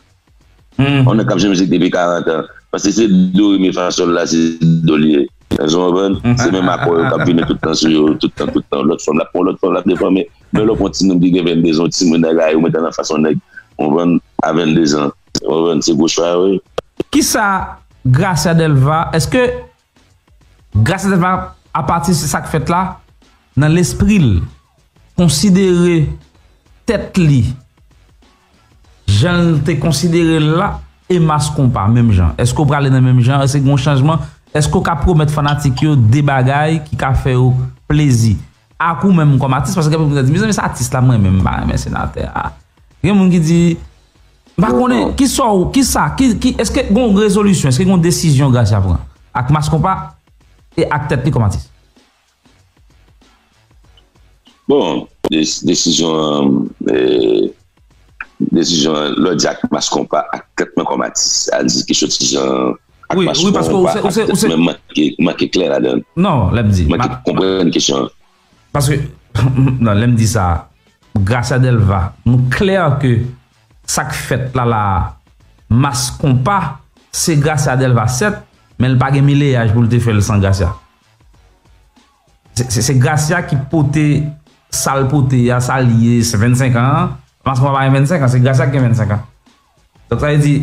Yon nèg k ap jwe mizik depi karant an. Paske se do, re, mi, fa, sòl la, se do li ye. Èske w konprann? Se menm akò yo k ap vini tout tan sou yo, tout tan, tout tan. Lòt fanm, l ap pran lòt fanm, l ap defanmen. Men lè w pran timoun ki gen venndez an, timoun nan kay ou mete l anfas yon nèg, ou konprann, a venndez an. Ou konprann? Se gwo chwa yo ye. Kisa Gracia Delva, èske Gracia Delva, apati se sa k fèt la, nan lespri l, konsidere tèt li jan l te konsidere l la e Mass Konpa menm jan? Èske w prale nan menm jan? Èske gen yon chanjman? Èske w ka pwomèt fanatik yo de bagay ki ka fè yo plezi? Ak ou menm kòm atis, paske gen moun ki di, mezanmi, sa atis la m renmen, m pa renmen senatè a. Gen moun ki di, m pa konnen, kisa w, kisa, ki, ki, èske gen yon rezolisyon, èske gen yon desizyon Gracia pran ak Mass Konpa e ak tèt li kòm atis? Bon, des- desizyon an, e, desizyon an, lè w di ak Mass Konpa, ak tèt mwen kòm atis, sa di ke soti jan ak Mass Konpa, ak tèt mwen, manke, manke klè ladan l. Non, lè m di, manke konprann kesyon an. Paske, non, lè m di sa, Gracia Delva, nou klè ke sa k fèt la la a, Mass Konpa, se Gracia Delva sèt, men l pa gen mileyaj pou l te fè l san Gracia. Se, se, se Gracia ki pote sa l pote a, sa l ye, se vennsenk an an. Mas konpa pa gen vennsenk an, se Gracia ki gen vennsenk an. Donk, sa vle di,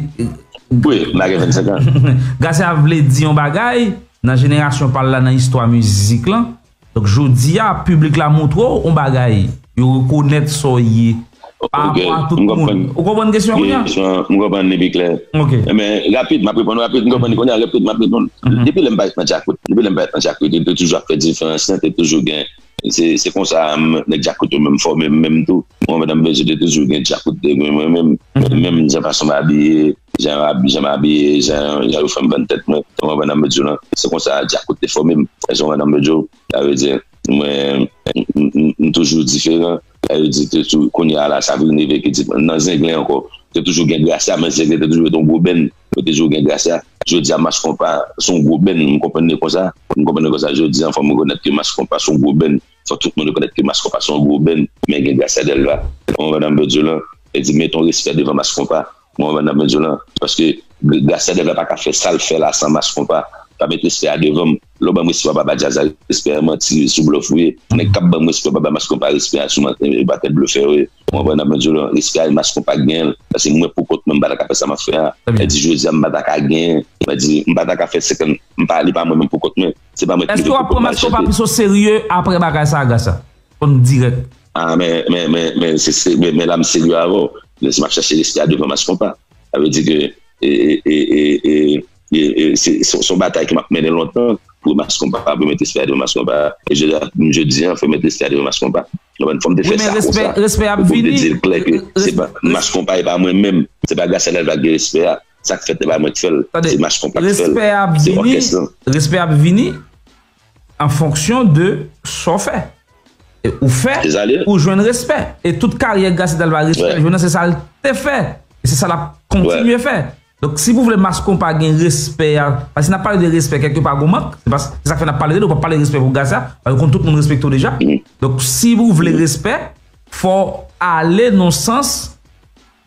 Wi, m pa gen vennsenk an. Gracia vle di yon bagay nan jenerasyon pa l la, nan istwa mizik lan. Donk, jodi a, piblik la montre w yon bagay. Yo rekonèt sa w ye. Pa rapò a tout moun. Ou konprann kesyon an kounye a? Kesyon an, m konprann li pi klè. Ok. Men, rapid, m ap reponn rapid, m konprann li kounye a, rapid, m ap reponn. Depi lè m parèt nan Djakout, depi lè m parèt nan Djakout, yo te toujou ap fè diferans lan, te toujou gen Se, se konsa m, nèg Djakout yo menm fòme m menm tou. Mwen, madanm Bezou te toujou gen Djakout te gen mwen menm. Menm jan fason m abiye, jan, jan m abiye, jan, jan yo fè m vann tèt mwen. Mwen, madanm Bezou lan, se konsa Djakout te fòme m. Èske madanm Bezou, sa vle di, mwen, m, m, m, m toujou diferan. Sa vle di, te tou, kounye a la, sa vin rive ki di, nan Zenglen ankò, te toujou gen Gracia, men Zenglen te toujou ret yon gwo band. Yo te di w gen Gracia. Jodi a, Mass Konpa se yon gwo band, m konprann li konsa. M konprann li konsa. Jodi a, fò m rekonèt ke Mass Konpa se yon gwo band. Fò tout moun rekonèt ke Mass Konpa se yon gwo band, men gen Gracia Delva. Ou konprann sa m vle di w lan? E di, mete yon respè devan Mass Konpa. Ou konprann sa m vle di w lan? Paske Gracia Delva pa ka fè sa l fè la san Mass Konpa. Pa met respè a devan m. Lè w ban m respè, w pa ba djaz la respè a, manti, sou blòf ou ye. Nèg k ap ban m respè, w pa ba Mass Konpa respè a, sou man-, e, pa tèt blofè yo ye. Ou konprann sa m vle di w lan? Respè a, Mass Konpa genyen l. Paske mwen, pou kont mwen, m pa ta ka fè sa m ap fè a. Mwen di, jodi a, m pa ta ka genyen. Mwen di, m pa ta ka fè senkant, m pa, li pa mwen menm pou kont mwen. Se pa mwen ki leve pou kont mwen al chante. Èske w ap pran Mass Konpa plis o serye apre bagay sa a, Gracia? Konn dirèk. Ah, men, men, men, men, se, se, men, men la, m serye avè w. Men si m ap chache respè a devan Mass Konpa. Sa vle di ke, e, e, e, e, e, e, e, se, se, se yon batay ke m ap mennen lontan pou Mass Konpa, pou met respè a devan Mass Konpa. E jodi a, jodi a, fò met respè a devan Mass Konpa. Ou konprann? Fò m te fè sa konsa. Wi, men respè, respè ap vini. Pou m te di l klè ke se pa, Mass Konpa e pa mwen menm. Se pa Gracia Delva ki gen respè a. Sa k fèt, se pa mwen k fè l. Se Mass Konpa k fè l. Se òkès lan. Respè ap vini an fonksyon de sa w fè. E ou fè, ou jwenn respè. E tout karyè Gracia Delva, respè l jwenn nan, se sa l te fè. E se sa l ap kontinye fè. Donk, si pou vle Mass Konpa gen respè a, paske si n ap pale de respè, kèlkepa gon mank, se pa, se sa k fè n ap pale de li, ou p ap pale respè pou Gracia, paske ou konn tout moun respekte w deja. Donk, si pou vle respè, fò w ale nan sans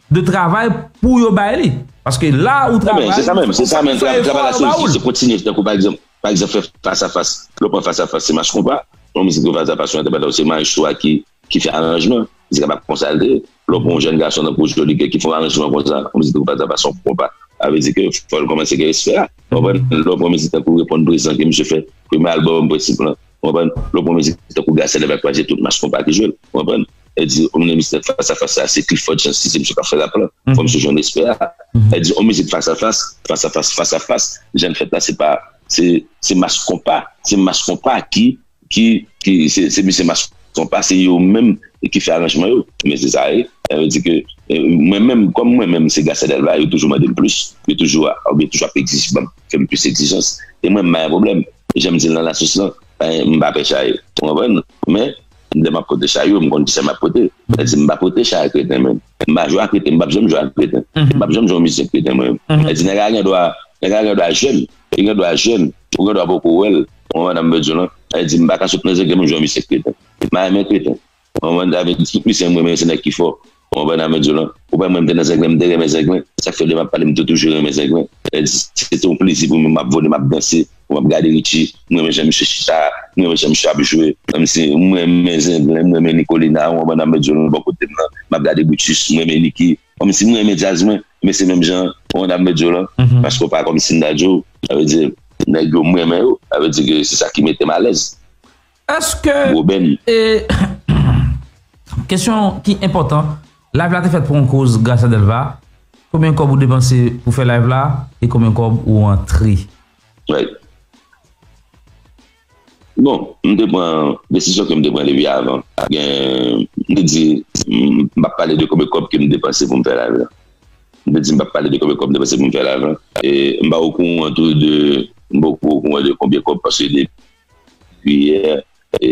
de travay pou yo bay li. Paske la ou travay, se sa menm, se sa menm, travay la se kontinye, tankou pa egzanp, pa egzanp, fè fas a fas. Lè w pran fas a fas, se Mass Konpa. Yon mizik de fas a fas, yon entèpretasyon, se Maestro a ki, ki fè aranjman. Mizik la pa konsa l te ye. Lè w pran yon jèn gason tankou Joly Guerre ki fè yon aranjman konsa, yon mizik de fas a fas, se yon konpa. Sa vle di ke fò l kòmanse gen respè a. Ou konprann? Lè w pran mizik tankou Reponn Prezan ke misye fè, premye albòm Prensip lan. Ou konprann? Lè w pran mizik tankou Gracia Delva kraze tout Mass Konpa ki jwe l. Ou konprann? E di, yon mizik fas a fas sa, se Clifford Chance, se misye k ap fè rap lan. Fò misye jwenn respè a. E di, yon mizik fas a fas, fas a fas, fas a fas, jan l fèt la, se pa, se, se Mass Konpa. Se Mass Konpa ki, ki, ki, se, se misye Mass Konpa, se yo menm ki fè aranjman yo. Men se sa, e, sa vle di ke, e, mwen menm, kòm mwen menm, se Gracia Delva, yo toujou mande m plis. Yo toujou, yo toujou ap egzije, ban m, fè m plis egzijans. E mwen, m pa gen pwoblèm. Jan m di l nan lasous lan, pa gen, m pa pè chay. Ou konprann? Men, lè m ap pote chay yo, m konn kisa m ap pote. Sa di, m pa pote chay a kreten, men. M pa jwe a kreten, m p ap janm jwe a kreten. M p ap janm jwe yon mizik kreten, mwen. Sa di, nèg la gen dwa, nèg la gen dwa jèn, li gen dwa jèn, ou gen dwa poko wè l. Ou konprann sa m vle di w lan? Sa di, m pa ka sot nan Zenglen, m jwe yon mizik kreten. M pa renmen kreten. Ou konprann? Sa vle di, tout mizik mwen renmen se nèg ki fò. Ou konprann sa m vle di w lan? Ou pa wè mwen, m te nan Zenglen, m te renmen Zenglen. Sa k fè lè m ap pale, m te toujou renmen Zenglen. Sa di, se te yon plezi pou mwen, m ap vole, m ap danse. M ap gade Richie, m renmen jan misye chita, m renmen jan misye ap jwe. Kòmsi, m renmen Zenglen, m renmen Nicolina, ou konprann sa m vle di w lan, bò kote m nan. M ap gade Brutus, m renmen Nicky. Kòmsi, m renmen djaz mwen, men se menm jan, ou konprann sa m vle di w lan. Paske w pa kòmsi m ta di w, sa vle di, nèg yo m renmen yo, sa vle di ke se sa ki mete m alèz. Èske, e, kesyon ki enpòtan, live la te fèt pou yon koz, Gracia Delva. Konbyen kòb ou depanse pou fè live la e konbyen kòb ou antre? Bon, m te pran desizyon ke m te pran depi avan. Gen, m te di, m, m p ap pale de konbyen kòb ke m depanse pou m fè live la. M te di m p ap pale de konbyen kòb m depanse pou m fè live la. E m pa okouran tou de, m pa okouran de konbyen kòb, paske depi yè, e,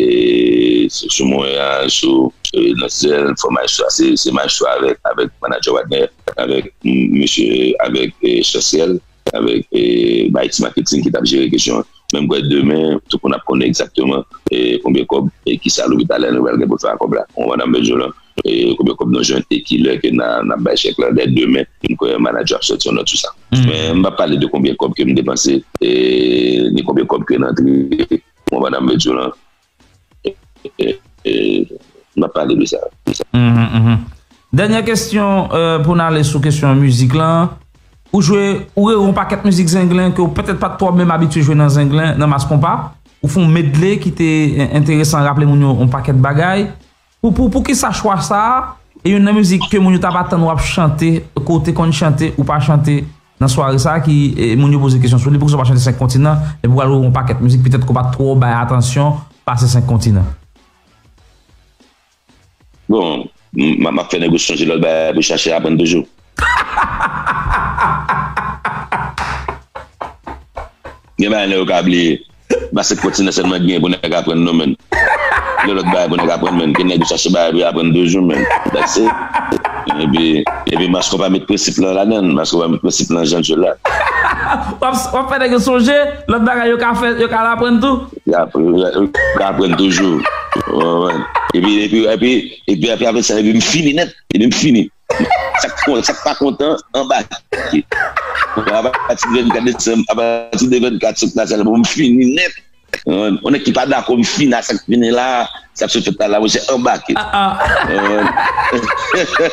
sou, sou mwen an, sou, e, nan sèn, fò Maestro a, se, se Maestro avèk, avèk manager Wadner, avèk, m, mesye, avèk, e, Chancel, avèk, e, Mighty Marketing ki t ap jere kesyon an. Men m kwè demen, tout moun ap konnen egzakteman, e, konbyen kòb, e, kisa Lopitalè nou pral gen pou fè ak kòb la. Ou konprann sa m vle di w lan? E, konbyen kòb nou jwenn e kilè ke n a, n ap bay chèk la. Dè demen, m kwè manager ap sòti yon nòt sou sa. Men m p ap pale de konbyen kòb ke m depanse, e, ni konbyen kòb ke n antre. Ou konprann sa m vle di w lan? e, e, m ap pale de sa. Mhm, mhm. Dènyè kesyon, euh, pou n ale sou kesyon mizik lan. Ou jwe, ou rele yon pakèt mizik zenglen ke w petèt pa t twò menm abitye jwe nan zenglen, nan mas konpa. Ou fè yon medley ki te en-, enteresan, raple moun yo yon pakèt bagay. Pou, pou, poukisa chwa sa a? E youn nan mizik ke moun yo t ap atann w ap chante, ke w te konn chante, ou pa chante nan sware sa a, ki, e, moun yo poze kesyon sou li, poukisa w pa chante Senk Kontinan, epi w al jwe yon pakèt mizik, petèt ke w pa t twò bay atansyon pase Senk Kontinan. Bon, m, m, m ap fè nèg yo sonje lòt bagay pou chache aprann toujou. Gen bagay nèg yo ka bliye. Pa Senk Kontinan sèlman gen pou nèg aprann non, menn. Gen lòt bagay pou nèg aprann, menn. Ke nèg yo chache bagay pou yo aprann toujou, menn. That's it. Epi, epi mas konpa met prensip lan ladann. Mas konpa met prensip lan jan l jwe la. W ap, w ap fè nèg yo sonje lòt bagay yo ka fè, yo ka al aprann tou. Yo ka, yo ka aprann toujou. Ou konprann? Epi, epi, epi, epi, epi apre sa, epi m fini nèt. Epi m fini. Sa k kon-, sa k pa kontan, anbake. Apati de vennkat desanm, apati de vennkat sot la, sa bon, m fini nèt. Ou konprann? Yon nèg ki pa dakò, m fini a sa k fini la, sa k sot fèt la, la, monchè, anbake. Ah, ah. Ou konprann?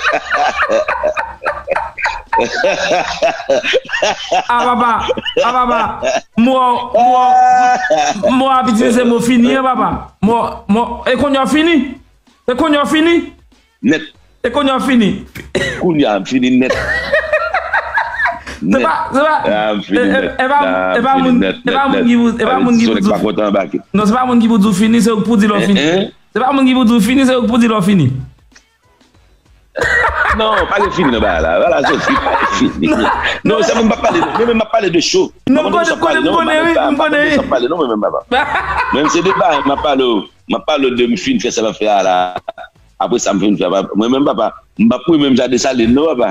Ah, papa, ah, papa. Mo, mo, mo ap itilize mo fini an, papa. Mo, mo, e kounye a w fini? E kounye a w fini? Nèt. E kounye a w fini? Kounye a, m fini nèt. Se pa, se pa, ah, m fini e, e, nèt. E pa, ah, e pa moun, e pa moun ki pou, e pa moun ki pou di w, pa kontan anbake. Non, se pa moun ki pou di w fini, se ou k pou di lè w fini. Eh, eh. Se pa moun ki pou di w fini, se ou k pou di lè w fini. Non, pa gen fini nan bagay la. Bagay la soti, pa gen fini. Non, sa mwen m pa pale, non, mwen menm m ap pale de show. Non, m konnen, m konnen, wi, m konnen, wi. M pa pale, non, mwen menm, papa. Mwen menm se de bagay, m ap pale, m ap pale de m fin fè sa m ap fè a la. Apre sa m fin fè, papa. Mwen menm, papa, m p ap mouri menm jan Desalin, non, papa.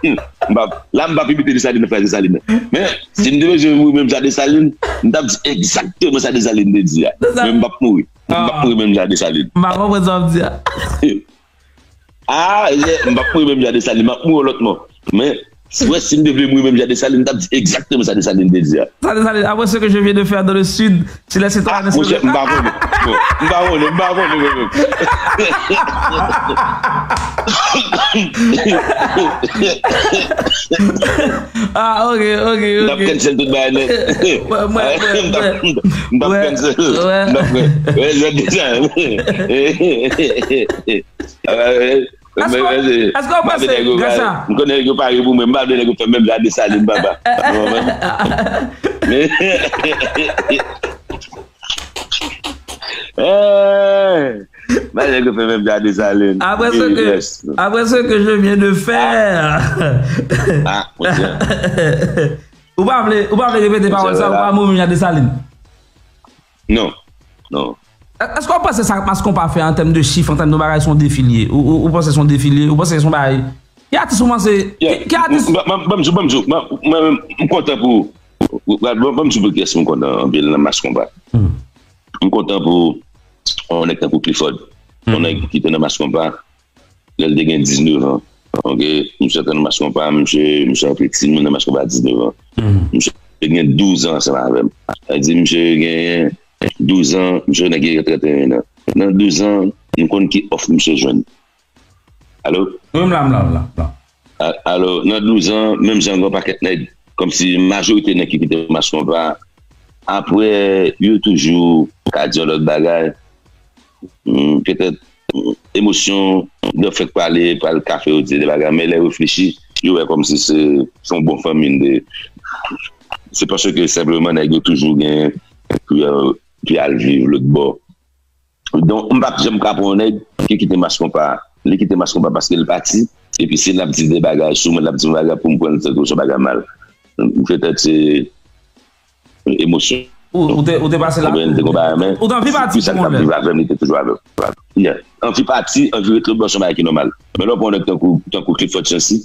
M p ap, la, m p ap imite Desalin nan fraz Desalin nan. Men, si m te bezwen mouri menm jan Desalin, m t ap di egzakteman sa Desalin te di a. Men m p ap mouri. M p ap mouri menm jan Desalin. M pa konprann sa w ap di a. Ah, m p ap mouri menm jan Desalin, m ap mouri yon lòt mò. Men, si, wè, si m te vle mouri menm jan Desalin, m t ap di egzakteman sa Desalin te di a. Sa Desalin, après ce que je viens de faire dans le sud, si les citoyens ne se, ah, monchè, m pa konnen. Bon, m pa konnen, m pa konnen mwen menm. Ah, ok, ok, ok. M t ap cancel tout bagay nèt. Mwen, mwen, mwen, m t ap, mwen, m t ap cancel. Mwen, mwen. Mwen, mwen, mwen. Èske w panse, Gacha? M konnen nèg yo pare pou mwen, m pa vle nèg yo fè menm jan Desalin, papa. Eh, m pa vle nèg yo fè menm jan Desalin. Après ce que, après ce que je viens de faire. Ah, mon Dieu. Ou pa vle, ou pa vle repete pawòl sa, ou pa mouri menm jan Desalin. Non, non. Èske w panse sa Mass Konpa fè an tèm de chif, an tèm de bagay, se yon defi l ye? Ou, ou, ou panse se yon defi l ye? Ou panse se yon bagay? Ki atis ou panse? Ki, ki atis? Ban m di w, ban m di w, mwen, mwen, m kontan pou, ban m di w pou kiyès mwen kontan anpil nan Mass Konpa. M kontan pou yon nèg tankou Clifford, yon nèg ki te nan Mass Konpa, lè l te gen diznèf an. Ok, misye antre nan Mass Konpa, misye, misye antre timoun nan Mass Konpa a diznèf an. Misye te gen douz an ansanm avè m. Sa vle di, misye genyen douz an, misye nèg ki gen trannteyen an. Nan douz an, m konn ki òf misye jwenn. Alo? Wi, m la, m la, m la, m la. A-, alò, nan douz an, menm jan gen yon pakèt nèg, kòmsi majorite nèg ki kite Mass Konpa, apre, yo toujou ka di yon lòt bagay. Hmm, petèt, hmm, emosyon, lè fèk pale, pral ka fè yo di de bagay, men lè yo reflechi, yo wè kòmsi se, se yon bon fanmi n te ye. Se paske senpleman nèg yo toujou gen pou yo, pou y al viv lòt bò. Donk, m p ap janm ka pran yon nèg ki kite Mass Konpa. Li kite Mass Konpa paske l pati, epi si l ap di de bagay sou mwen, l ap di yon bagay pou m pran l tankou se yon bagay mal. Petèt se emosyon. Ou, ou te, ou te pase la. Oubyen li te konn bagay, men ou te anvi pati pou sa k t ap viv avè m, li te toujou avè m. Yeah. Anvi pati, anvi ret lòt bò, se yon bagay ki nòmal. Men lè w pran yon nèg tankou, tankou Clifford Chancy,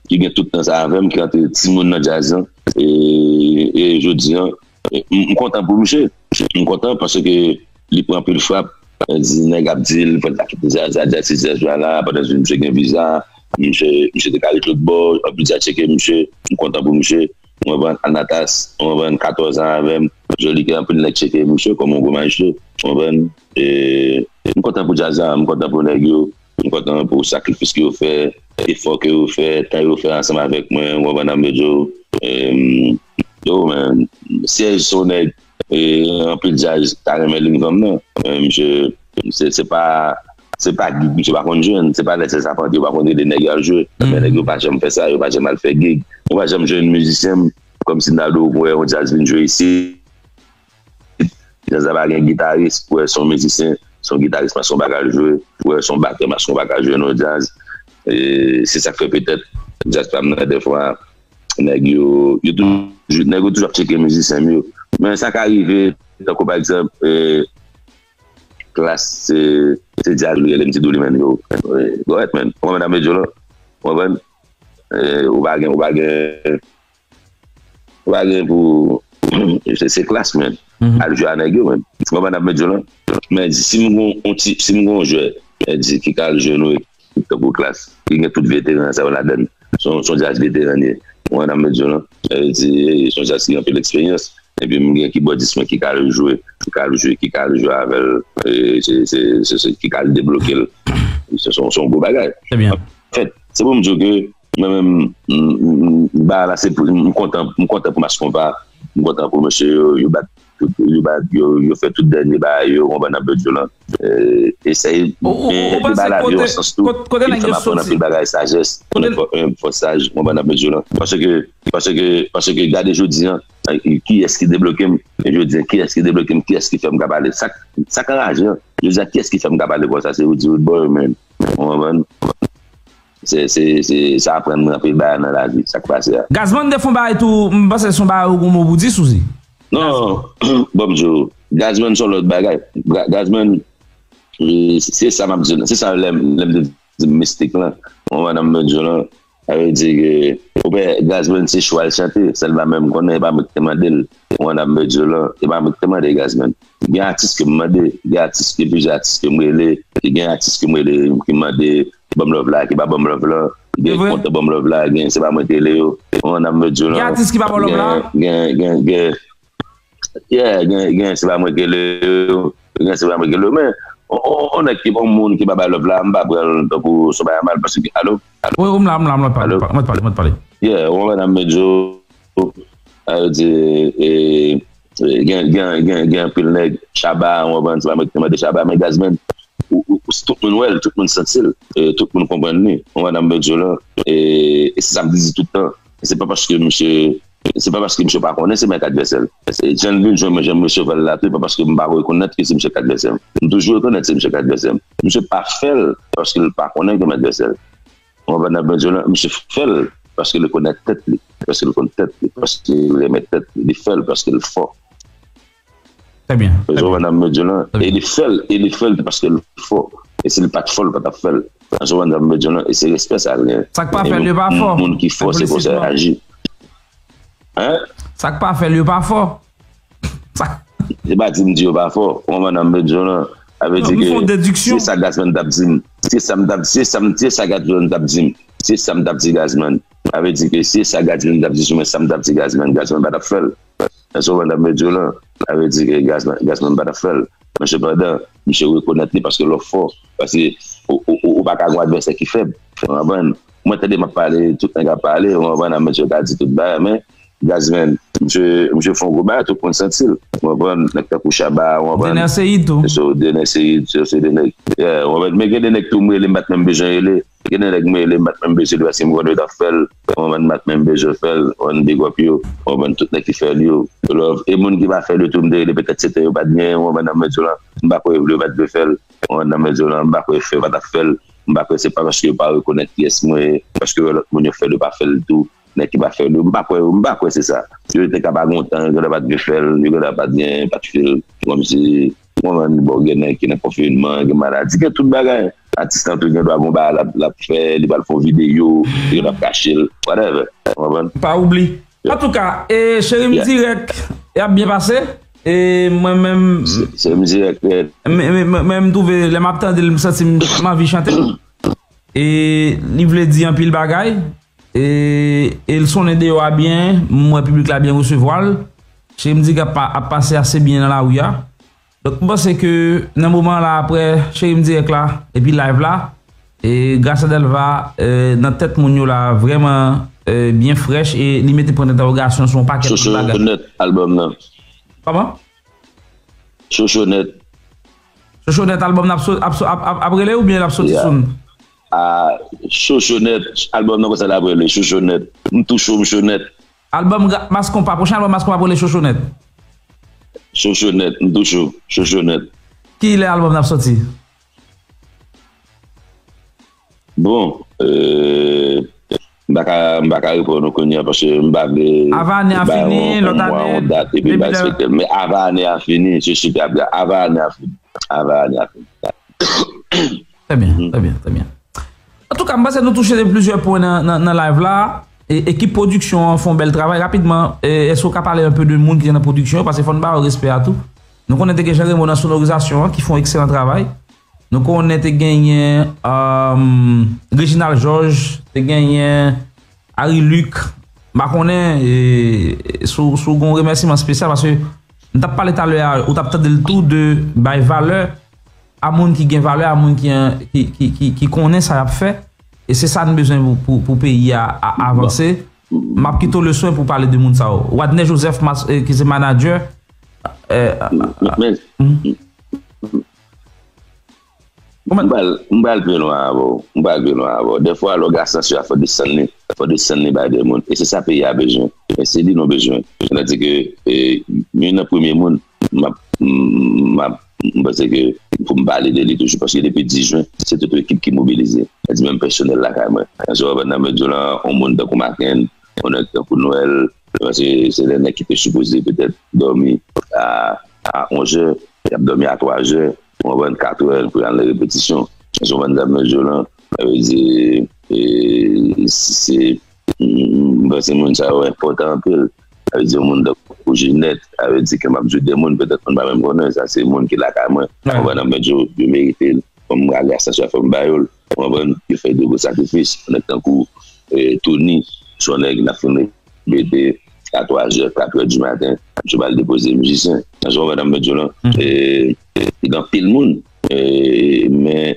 ki gen tout tan sa avè m, ki antre timoun nan djaz lan, e, e jodi an, e, m, m kontan pou misye. M kontan paske li pran anpil frap, e, di nèg ap di l, fò l ta kite djaz la, djaz sezi, djaz la, pandan misye gen viza, misye, misye te ka ret lòt bò, anpil djaz tcheke misye, m kontan pou misye. ou konprann, Anatas, ou konprann, katòz an avè m, Jolikè, anpil nèg tcheke misye kòm yon gwo majestro, ou konprann. E, m kontan pou djaz la, m kontan pou nèg yo, m kontan pou sakrifis ke yo fè, efò ke yo fè, tan yo fè ansanm avèk mwen, ou konprann, m ap di w, e, yo, men, Serge se yon nèg, e, anpil djaz ta renmen Lingam nan. E, misye, se, se pa, se pa gig, misye pa konn jwenn, se pa lè se Sapante, yo pa konn rele nèg yo al jwe. Men nèg yo pa janm fè sa, yo pa janm al fè gig. Yo pa janm jwenn mizisyen m, kòmsi m ta di w, ou wè yon djaz vin jwe isit. Djaz la pa gen gitaris, ou wè se yon mizisyen, se yon gitaris mason pa ka jwe, ou wè se yon batè mason pa ka jwe nan djaz. E, se sa k fè petèt djaz pa m nan dèfwa, nèg yo, yo toujou, nèg yo toujou ap tcheke mizisyen m yo. Men sa ka rive, tankou pa egzanp, e, Klass, se, se djaz li rele m ti dou li menm yo. E, go ahead, man. Ou konprann sa m vle di w la? Ou konprann? E, ou pa gen, ou pa gen, ou pa gen pou, se, se Klass, man. Al jwe a nèg yo, man. Ou konprann sa m vle di w la? Men di, si m gon, on ti, si m gon jwè, men di, ki ka al jwe nou tankou Klass, ki gen tout veteran sa yo ladann. Se yon, se yon djaz veteran ye. Ou konprann sa m vle di w la? Sa vle di, se yon djaz ki gen anpil eksperyans. Epi m gen kibòdis mwen ki ka al jwe, ki ka al jwe, ki ka al jwe avè l. E, se, se, se, se, ki ka al debloke l. Se, se, se yon gwo bagay. Trè byen. Anfèt, se pou m di w ke mwen menm, m, m, m, ba la, se pou, m kontan, m kontan pou Mass Konpa, m kontan pou mesye yo, yo bat, yo bat, yo, yo fè tout dènye bagay yo, ou konprann sa m vle di w la. E, eseye, ou, ou, ou panse kote, kote, kote nèg yo soti? Anpil bagay sajès, kote, fò, fò saj, ou konprann sa m vle di w la. Paske, paske, paske gade jodi a, kiyès ki debloke m, jodi a, kiyès ki debloke m, kiyès ki fè m ka pale. Sa, sa k anraje an, jodi a, kiyès ki fè m ka pale konsa, se Rudy Roodboy, man. Ou konprann? Se, se, se, sa aprann mwen anpil bagay nan lavi, sa k pase a. Gazman te fè yon bagay tou, m panse se yon bagay ou gon mo pou di sou li. Non, bon, m di w, Gazman se yon lòt bagay. Ga-, Gazman, e, se sa m ap di w, se sa lè m, lè m te di mistik lan. Ou konprann sa m vle di w lan? Sa vle di ke, ou wè, Gazman se chwa l chante, sèlman menm konnen, e pa mwen ki te mande l. Ou konprann sa m vle di w lan? E pa mwen ki te mande Gazman. Gen atis ke m mande, gen atis, gen plizyè atis ke m rele, gen atis ke m rele, ki mande, ban m love la, ki pa ban m love la, gen kontan ban m love la, gen se pa mwen ki rele yo. Ou konprann sa m vle di w lan? Gen atis ki pa ban w love la? Gen, gen, gen, gen, yeah, gen, gen se pa mwen ki rele yo, gen se pa mwen ki rele yo, men on, on, on nèg ki, on moun ki pa bay love la, m pa pran l tankou se yon bagay mal, paske, alo? Wi, wi, m la, m la, m la pale, m la pale, m la pale. Yeah, ou konprann sa m vle di w? Sa vle di, e, e, gen, gen, gen, gen anpil nèg, Shabba, ou konprann, se pa mwen ki te mande Shabba, men Gazman, ou, ou, ou, tout moun wè l, tout moun santi l, e, tout moun konprann li. Ou konprann sa m vle di w lan? E, e se sa m di tout tan. Se pa paske misye, se pa paske misye pa konnen se mwen k advèsè l. Se jan l vin jwenn mwen, jan m resevwa l la tou, e pa paske m pa rekonèt ke se misye k advèsè m. M toujou rekonèt se misye k advèsè m. Misye pa fè l paske l pa konnen ke m advèsè l. Ou konprann sa m vle di w lan? Misye fè l paske li konèt tèt li, paske li konn tèt li, paske li renmen tèt li. Li fè l paske li fò. Trè byen, trè byen. Ou konprann sa m vle di w lan? E li fè l, e li fè l paske li fò. E si li pa t fò, li pa t ap fè l. Ou konprann sa m vle di w lan? E se respè sa l gen. Sa k pa fè l, yo pa fò. Moun ki fò, se konsa y aji. Hein? Sa k pa fè l, yo pa fò. Sa. Se pa di m di yo pa fò. Ou konprann sa m vle di w lan? Sa vle di ke se sa Gazman t ap di m. Se sa m t ap, se sa m, se sa Gazman t ap di m. Se sa m t ap di Gazman. Sa vle di ke se sa Gazman t ap di sou mwen, sa m t ap di Gazman, Gazman pa t ap fè l. Èske w konprann sa m vle di w lan? Sa vle di ke Gazman, Gazman pa t ap fè l. Men sepandan, misye rekonèt li paske lè w fò. Paske ou, ou, ou, ou pa ka gen yon advèsè ki fèb. Ou konprann? Mwen tande m ap pale, tout nèg ap pale, ou konprann, mesye ka di tout bagay, men Gazman, misye, misye fè yon gwo bagay, tout moun santi l. Ou konprann? Nèg tankou Shabba, ou konprann? Dener Ceïd tou. So, Dener Ceïd, so, se de nèg. Yeah, ou konprann? Men gen de nèg tou m rele, m pa t menm bezwen rele. Gen de nèg m rele, m pa t menm bezwen rele paske m konn yo t ap fè l. Ou konprann? M pa t menm bezwen fè l. Ou konprann? Big up yo. Ou konprann? Tout nèg ki fè l yo. Love. E moun ki pa fè l yo tou, m te rele, petèt se tan yo pa t gen, ou konprann sa m vle di w lan? M pa kwè yo vle, yo pa t vle fè l. Ou konprann sa m vle di w lan? M pa kwè yo fè, yo pa t ap fè l. M pa kwè se pa paske yo pa rekonèt kiyès mwen ye, paske yo wè lòt moun yo fè l, yo pa fè l tou. Nèg ki pa fè l yo, m pa kwè, m pa kwè se sa. Yo te ka pa gen tan, yo genlè pa t vle fè l, yo genlè pa t gen, pa t fè l. Kòmsi, ou konprann, bon, gen nèg ki nan konfinman, gen maladi, gen tout bagay. Atis lan tou gen dwa gen yon bagay l ap, l ap fè, li pral fè yon videyo, li genlè ap kache l, whatever. Ou konprann? Pa oubli. Antouka, e, Cheri m Dirèk, y ap byen pase. E mwen menm, Cheri m Dirèk, men, men, men, men m twouve, lè m ap tande l, m santi m, m anvi chante. E li vle di anpil bagay. E, e l sonnen deyò a byen, m wè piblik la byen resevwa l. Cheri m di k ap, pa- ap pase ase byen nan lari a. Donk, m panse ke nan moman la, apre Cheri m dirèk la, epi live la, e Gracia Delva, e, nan tèt moun yo la, vrèman, e, byen frèch, e li mete pwen dentèwogasyon sou yon pakèt lòt bagay. Chochonèt, albòm nan. Kòman? Chochonèt. Chochonèt, albòm nan ap, so- ap, so- ap, ap, ap rele oubyen l ap soti Yeah. soon? Ah, Chochonèt, albòm nan konsa l ap rele, Chochonèt. M tou cho, m cho nèt. Albòm Gra- Mass Konpa, pwochen albòm Mass Konpa ap rele Chochonèt. Chochonèt, m tou cho, Chochonèt. Ki lè albòm nan ap soti? Bon, euh, m pa ka, m pa ka reponn ou kounye a paske m pa vle Avan ane a bay fini, yon, lòt yon mwa, ane, yon dat, epi m pa depi lè respekte l. Men avan ane a fini, se sou te ap di, avan ane a fini. Avan ane a fini. Trè byen, trè byen, trè byen. Antouka, m panse nou touche de plizyè pwen nan, nan, nan live la. E, ekip pwodiksyon an fè yon bèl travay. Rapidman, e, èske w ka pale un peu de moun ki te nan pwodiksyon an? Paske fò n ba yo respè a tou. Nou konnen te gen Jean Raymond nan sonorizasyon an, ki fè yon ekselan travay. Nou konnen te genyen, um, Reginald Georges, te genyen Harry Luc. M pa konnen, e, si w, si w gen yon remèsiman espesyal, paske m t ap pale talè a, ou t ap tande l tou de bay valè a moun ki gen valè, a moun ki, ki, ki, ki, ki konnen sa y ap fè. E se sa n bezwen pou, pou, pou peyi a, a avanse. M ap kite w le swen pou pale de moun sa yo. Wadner Joseph, mas- eh, ki se manadjè. Eh, men, men, m pral, m pral pi lwen avè w. M pral pi lwen avè w. Dèfwa, lè w gen asansè a, fò desann li. Fò desann li bay de moun. E se sa peyi a bezwen. E se li nou bezwen. Sètadi ke, eh, youn nan premye moun, m ap, m ap, m panse ke pou m pale de li toujou, paske depi dis jen, se tout ekip ki mobilize. Sètadi menm pèsonèl lakay mwen. Nan se w ap nan medyo lan, yon moun tankou Maken, yon nèg tankou Nwèl, paske se de nèg ki te sipoze petèt dòmi a, a onz è, y ap dòmi a twa zè, w konprann, kat è pou y al nan repetisyon. Nan se w ap nan medyo lan, sa vle di, e, se M panse moun sa yo enpòtan anpil. Sa vle di yon moun tankou Jinèt, sa vle di ke m ap di de moun, petèt moun pa menm konnen, sa se moun ki lakay mwen. Ou konprann, men yo, yo merite l. Fò m rale asansè a, fò m ba yo l. Ou konprann? Yo fè de gwo sakrifis. Nèg tankou, eh, Tony, se yon nèg n ap fin repete a twa zè, kat è di maten, yo pral depoze mizisyen. Ou konprann, men yo lan. E, e gen anpil moun. E, men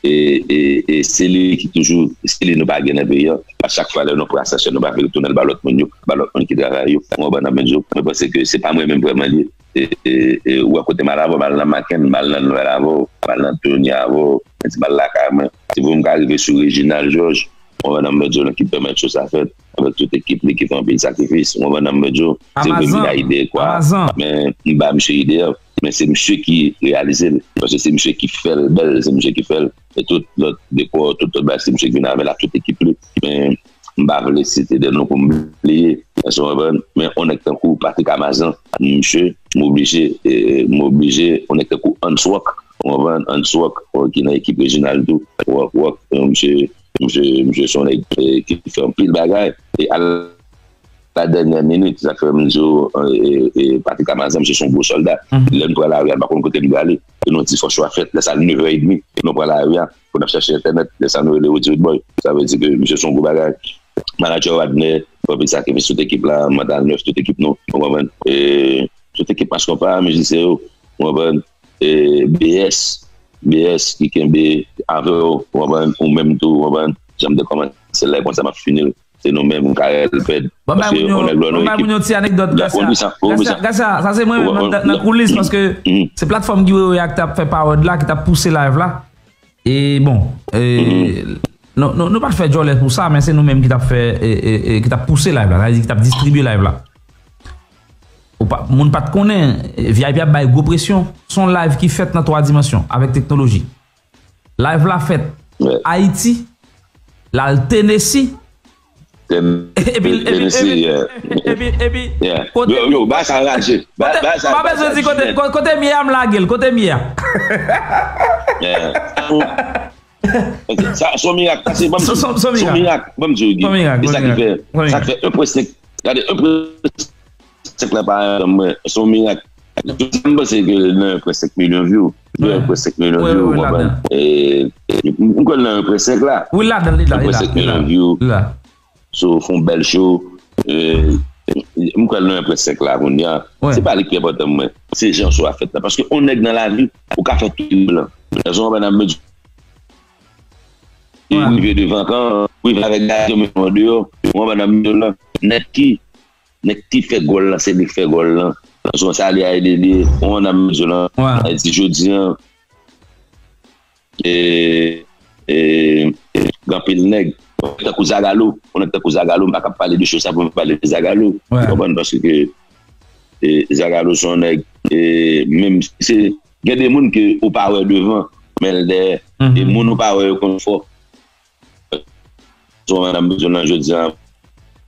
e, e, e se li ki toujou, se li nou pa gen nan peyi a. A chak fwa lè nou pran asansè, nou pa vle tounen l ba lòt moun yo, ba lòt moun ki travay yo. Ou konprann, men yo, mwen panse ke se pa mwen menm vrèman li ye. E, e, e, ou wè kote m al avè w, m al nan Maken, m al nan Nwèl avè w, m al nan Tony avè w, mwen di m al lakay mwen. Se pou m ka rive sou Reginald Georges, ou konprann, men yo, ki pèmèt cho sa fèt, avèk tout ekip li ki fè anpil sakrifis. Ou konprann, men yo, se vre m gen ide kwa, men m ba misye ide a. Men se misye ki reyalize l. Paske se misye ki fè l bèl, se misye ki fè l. E tout lòt dekò, tout lòt bagay, se misye ki vin avè l ak tout ekip li. Men m pa vle site de non pou m bliye. Èske w konprann? Men yon nèg tankou Patrick Amazan, misye, m oblije, e, m oblije, yon nèg tankou Hans Rock, ou konprann? Hans Rock, ki nan ekip Reginald tou, Rock, Rock, e, misye, misye, misye se yon nèg, e, ki fè anpil bagay. E al la dènyè minit, sa k fè m di w, e, e, Patrick Amazan, misye se yon gwo sòlda. Lè n pran lari a, n pa konn kote n prale. E nou di fò cho a fèt, lè sa a nèf è edmi, nou pran lari a, pou n ap chèche entènèt, lè sa a nou rele Roody Roodboy. Sa vle di ke misye se yon gwo bagay. Manadjè Wadner, fè anpil sakrifis tout ekip la, Mantal Nèf, tout ekip nou, ou konprann? E tout ekip Mass Konpa, mizisyen yo, ou konprann? E B S, B S ki kenbe avè w, ou konprann? Ou menm tou, ou konprann? Jan m te kòmanse lè konsa m ap fini l. Se nou menm, Karèl Pèd. Paske yon nèg lò nan ekip. Ban bay moun yon ti anekdòt, Gracia. Gracia, sa se mwen menm nan, nan koulis, paske se platfòm Guy Wewe a ki t ap fè pawòd la, ki t ap pouse live la. E bon, e, nou, nou, nou pa t fè djòlè pou sa, men se nou menm ki t ap fè, e, e, e, ki t ap pouse live la, sa vle di ki t ap distribye live la. Ou pa, moun pa t konnen, V I P ap bay gwo presyon. Se yon live ki fèt nan twa dimansyon, avèk teknoloji. Live la fèt Ayiti, l al Tennessee. Epi, epi, epi, epi, epi, kote, yo, yo, ba sa raje. Ba, kote, ba sa, m pa bezwen di kote, kote, kote m ye a, m lage l, kote m ye a. Sa, se yon mirak, sa, se, ban m di w, se yon mirak, ban m di w, Guy. E sa ki fè, sa ki fè un point cinq, gade, un point cinq la pa, mwen, se yon mirak. M panse ke nan un point cinq milyon view. Nan un point cinq milyon view, ou konprann? E, m, m kwè nan un point cinq la. Wi, ladan, li la, li la, li la. So, fè yon bèl show. Euh, m kwè l nan yon près sèk la kounye a. Se pa li ki enpòtan pou mwen. Se jan show a fèt la. Paske yon nèg nan lavi, ou ka fè tout blan. Lè son anba nan medyo. E rive devan kan, rive avèk gaz yo, men an deyò. Ou anba nan medyo lan. Nèg ki, nèg ki fè gòl lan, se li k fè gòl lan. Lè son sa li a ede li, ou anba nan medyo lan. Sa vle di jodi an, e, e, e, gen anpil nèg. Tankou Zagalo, yon nèg tankou Zagalo, m pa kab pale de show sa pou m pale de Zagalo. Ou konprann? Paske, e, Zagalo se yon nèg, e, menm si se, gen de moun ke ou pa wè devan, men l dèyè. E moun ou pa wè yo konn fò. Son madanm bezwen nan jodi an.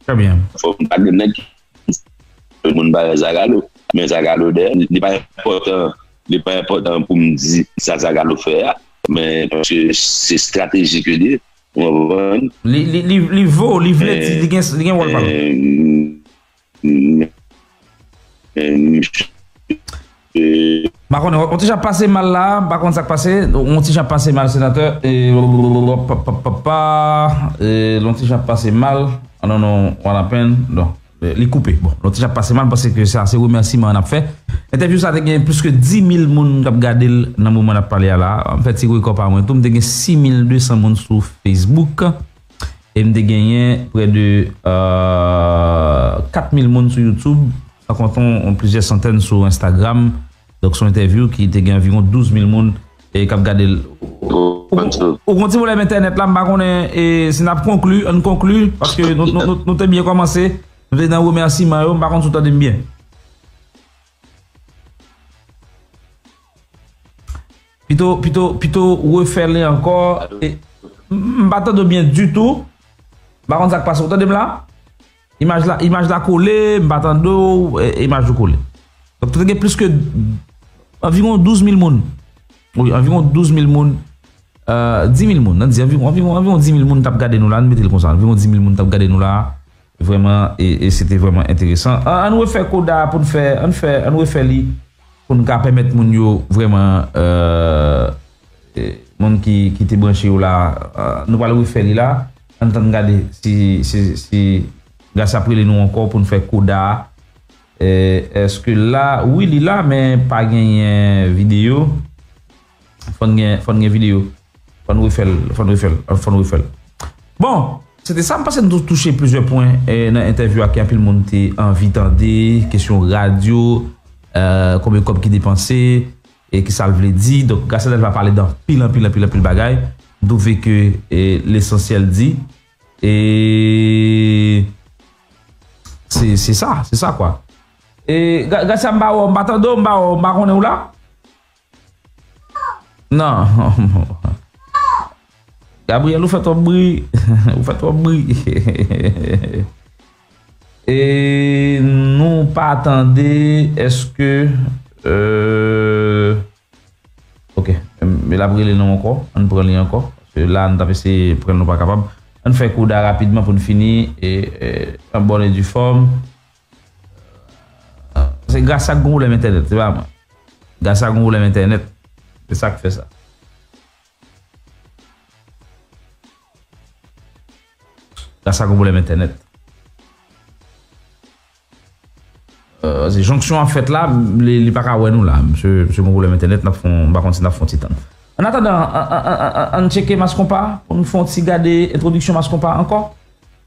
Trè byen. Fò m pa gen nèg ki moun pa wè Zagalo. Men Zagalo dèyè, li pa enpòtan, li pa enpòtan pou m di sa Zagalo fè a. Men paske se estrateji ke li ye. Ou konprann? Li, li, li, li vo, li vle di, li gen, li gen wòl pa l. M pa konnen, yon ti jan pase mal la, m pa konn sa k pase, yon ti jan pase mal, senatè, e, pa, pa, pa, pa, e, yon ti jan pase mal, ah, non, non, what happened? Non, e, li koupe. Bon, yon ti jan pase mal, paske sa, se remèsiman n ap fè. Entèvyou sa te gen plis ke dis mil moun k ap gade l nan moman n ap pale a la. M fè ti rekò pa mwen tou, m te gen sis mil de san moun sou Facebook. E m te genyen prè de, euh, kat mil moun sou YouTube, san konte yon plizyè santèn sou Instagram. Donk, se yon entèvyou ki te gen anviwon douz mil moun, e, k ap gade l. Ou, ou, ou gon ti pwoblèm entènèt la, m pa konnen, e, si n ap konkli, ann konkli, paske nou, nou, nou, nou te byen kòmanse, nou te nan remèsiman yo, m pa konn si w tande m byen. Pito, pito, pito refè li ankò. E, m, m pa tande w byen ditou. M pa konn sa k pase. Ou tande m la? Imaj la, imaj la kole, m pa tande w, e, imaj ou kole. Donk, te gen plis ke anviwon douz mil moun. Wi, anviwon douz mil moun. Euh, dis mil moun, ann di anviwon, anviwon, anviwon dis mil moun t ap gade nou la, ann mete l konsa, anviwon dis mil moun t ap gade nou la. Vrèman, e, e se te vrèman enteresan. An, ann refè koda pou n fè, ann fè, ann refè li pou n ka pèmèt moun yo vrèman, euh, e, moun ki, ki te branche yo la, euh, nou pral refè li la. Ann tann gade si, si, si Gras ap rele nou ankò pou n fè koda a. E, èske la? Wi, li la, men pa genyen videyo. Fò n gen, fò n gen videyo. Fò n refè l, fò n refè l, fò n refè l. Bon, se te sa, m panse n tou touche plizyè pwen, e, nan entèvyou a ke anpil moun te anvi tande, kesyon radyo, e, konbyen kòb ki depanse, e ki sa l vle di. Donk, Gracia Delva pale de anpil, anpil, anpil, anpil bagay. M twouve ke, e, lesansyèl di. E se, se sa, se sa kwa. E, Ga-, Gracia, m pa wè w, m pa tande w, m pa wè w, m pa konnen w la. Non. Gabriel, ou fè twòp bri. Ou fè twòp bri. E nou pa tande, èske, euh, ok, men l ap rele nou ankò, ann pran li ankò. Paske la, nou t ap eseye pran l, nou pa kapab. Ann fè koda rapidman pou n fini, e, e, an bòn e di fòm. Se Gracia k gon pwoblèm entènèt, se pa mwen. Gracia gon pwoblèm entènèt. Se sa k fè sa. Gracia gon pwoblèm entènèt. Euh, se jonksyon ap fèt la, li, li pa ka wè nou la. Misye, misye gon pwoblèm entènèt, n ap fè yon, m pa konn si n ap fè yon ti tann. An atandan, an, an, an, an, ann tcheke Mass Konpa, pou nou fè yon ti gade entwodiksyon Mass Konpa ankò.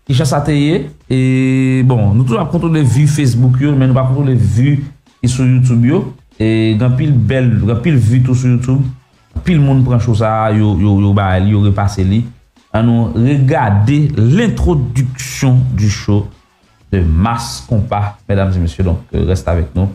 Kijan sa te ye? E, bon, nou toujou ap kontwole vi Facebook yo, men nou pa kontwole vi ki sou YouTube yo. E gen anpil bèl, gen anpil vi tou sou YouTube. Anpil moun pran show sa a, yo, yo, yo bay li, yo repase li. Ann nou regade l'intro du show de Mass Konpa, medam e mesye. Donk, euh, reste avec nous.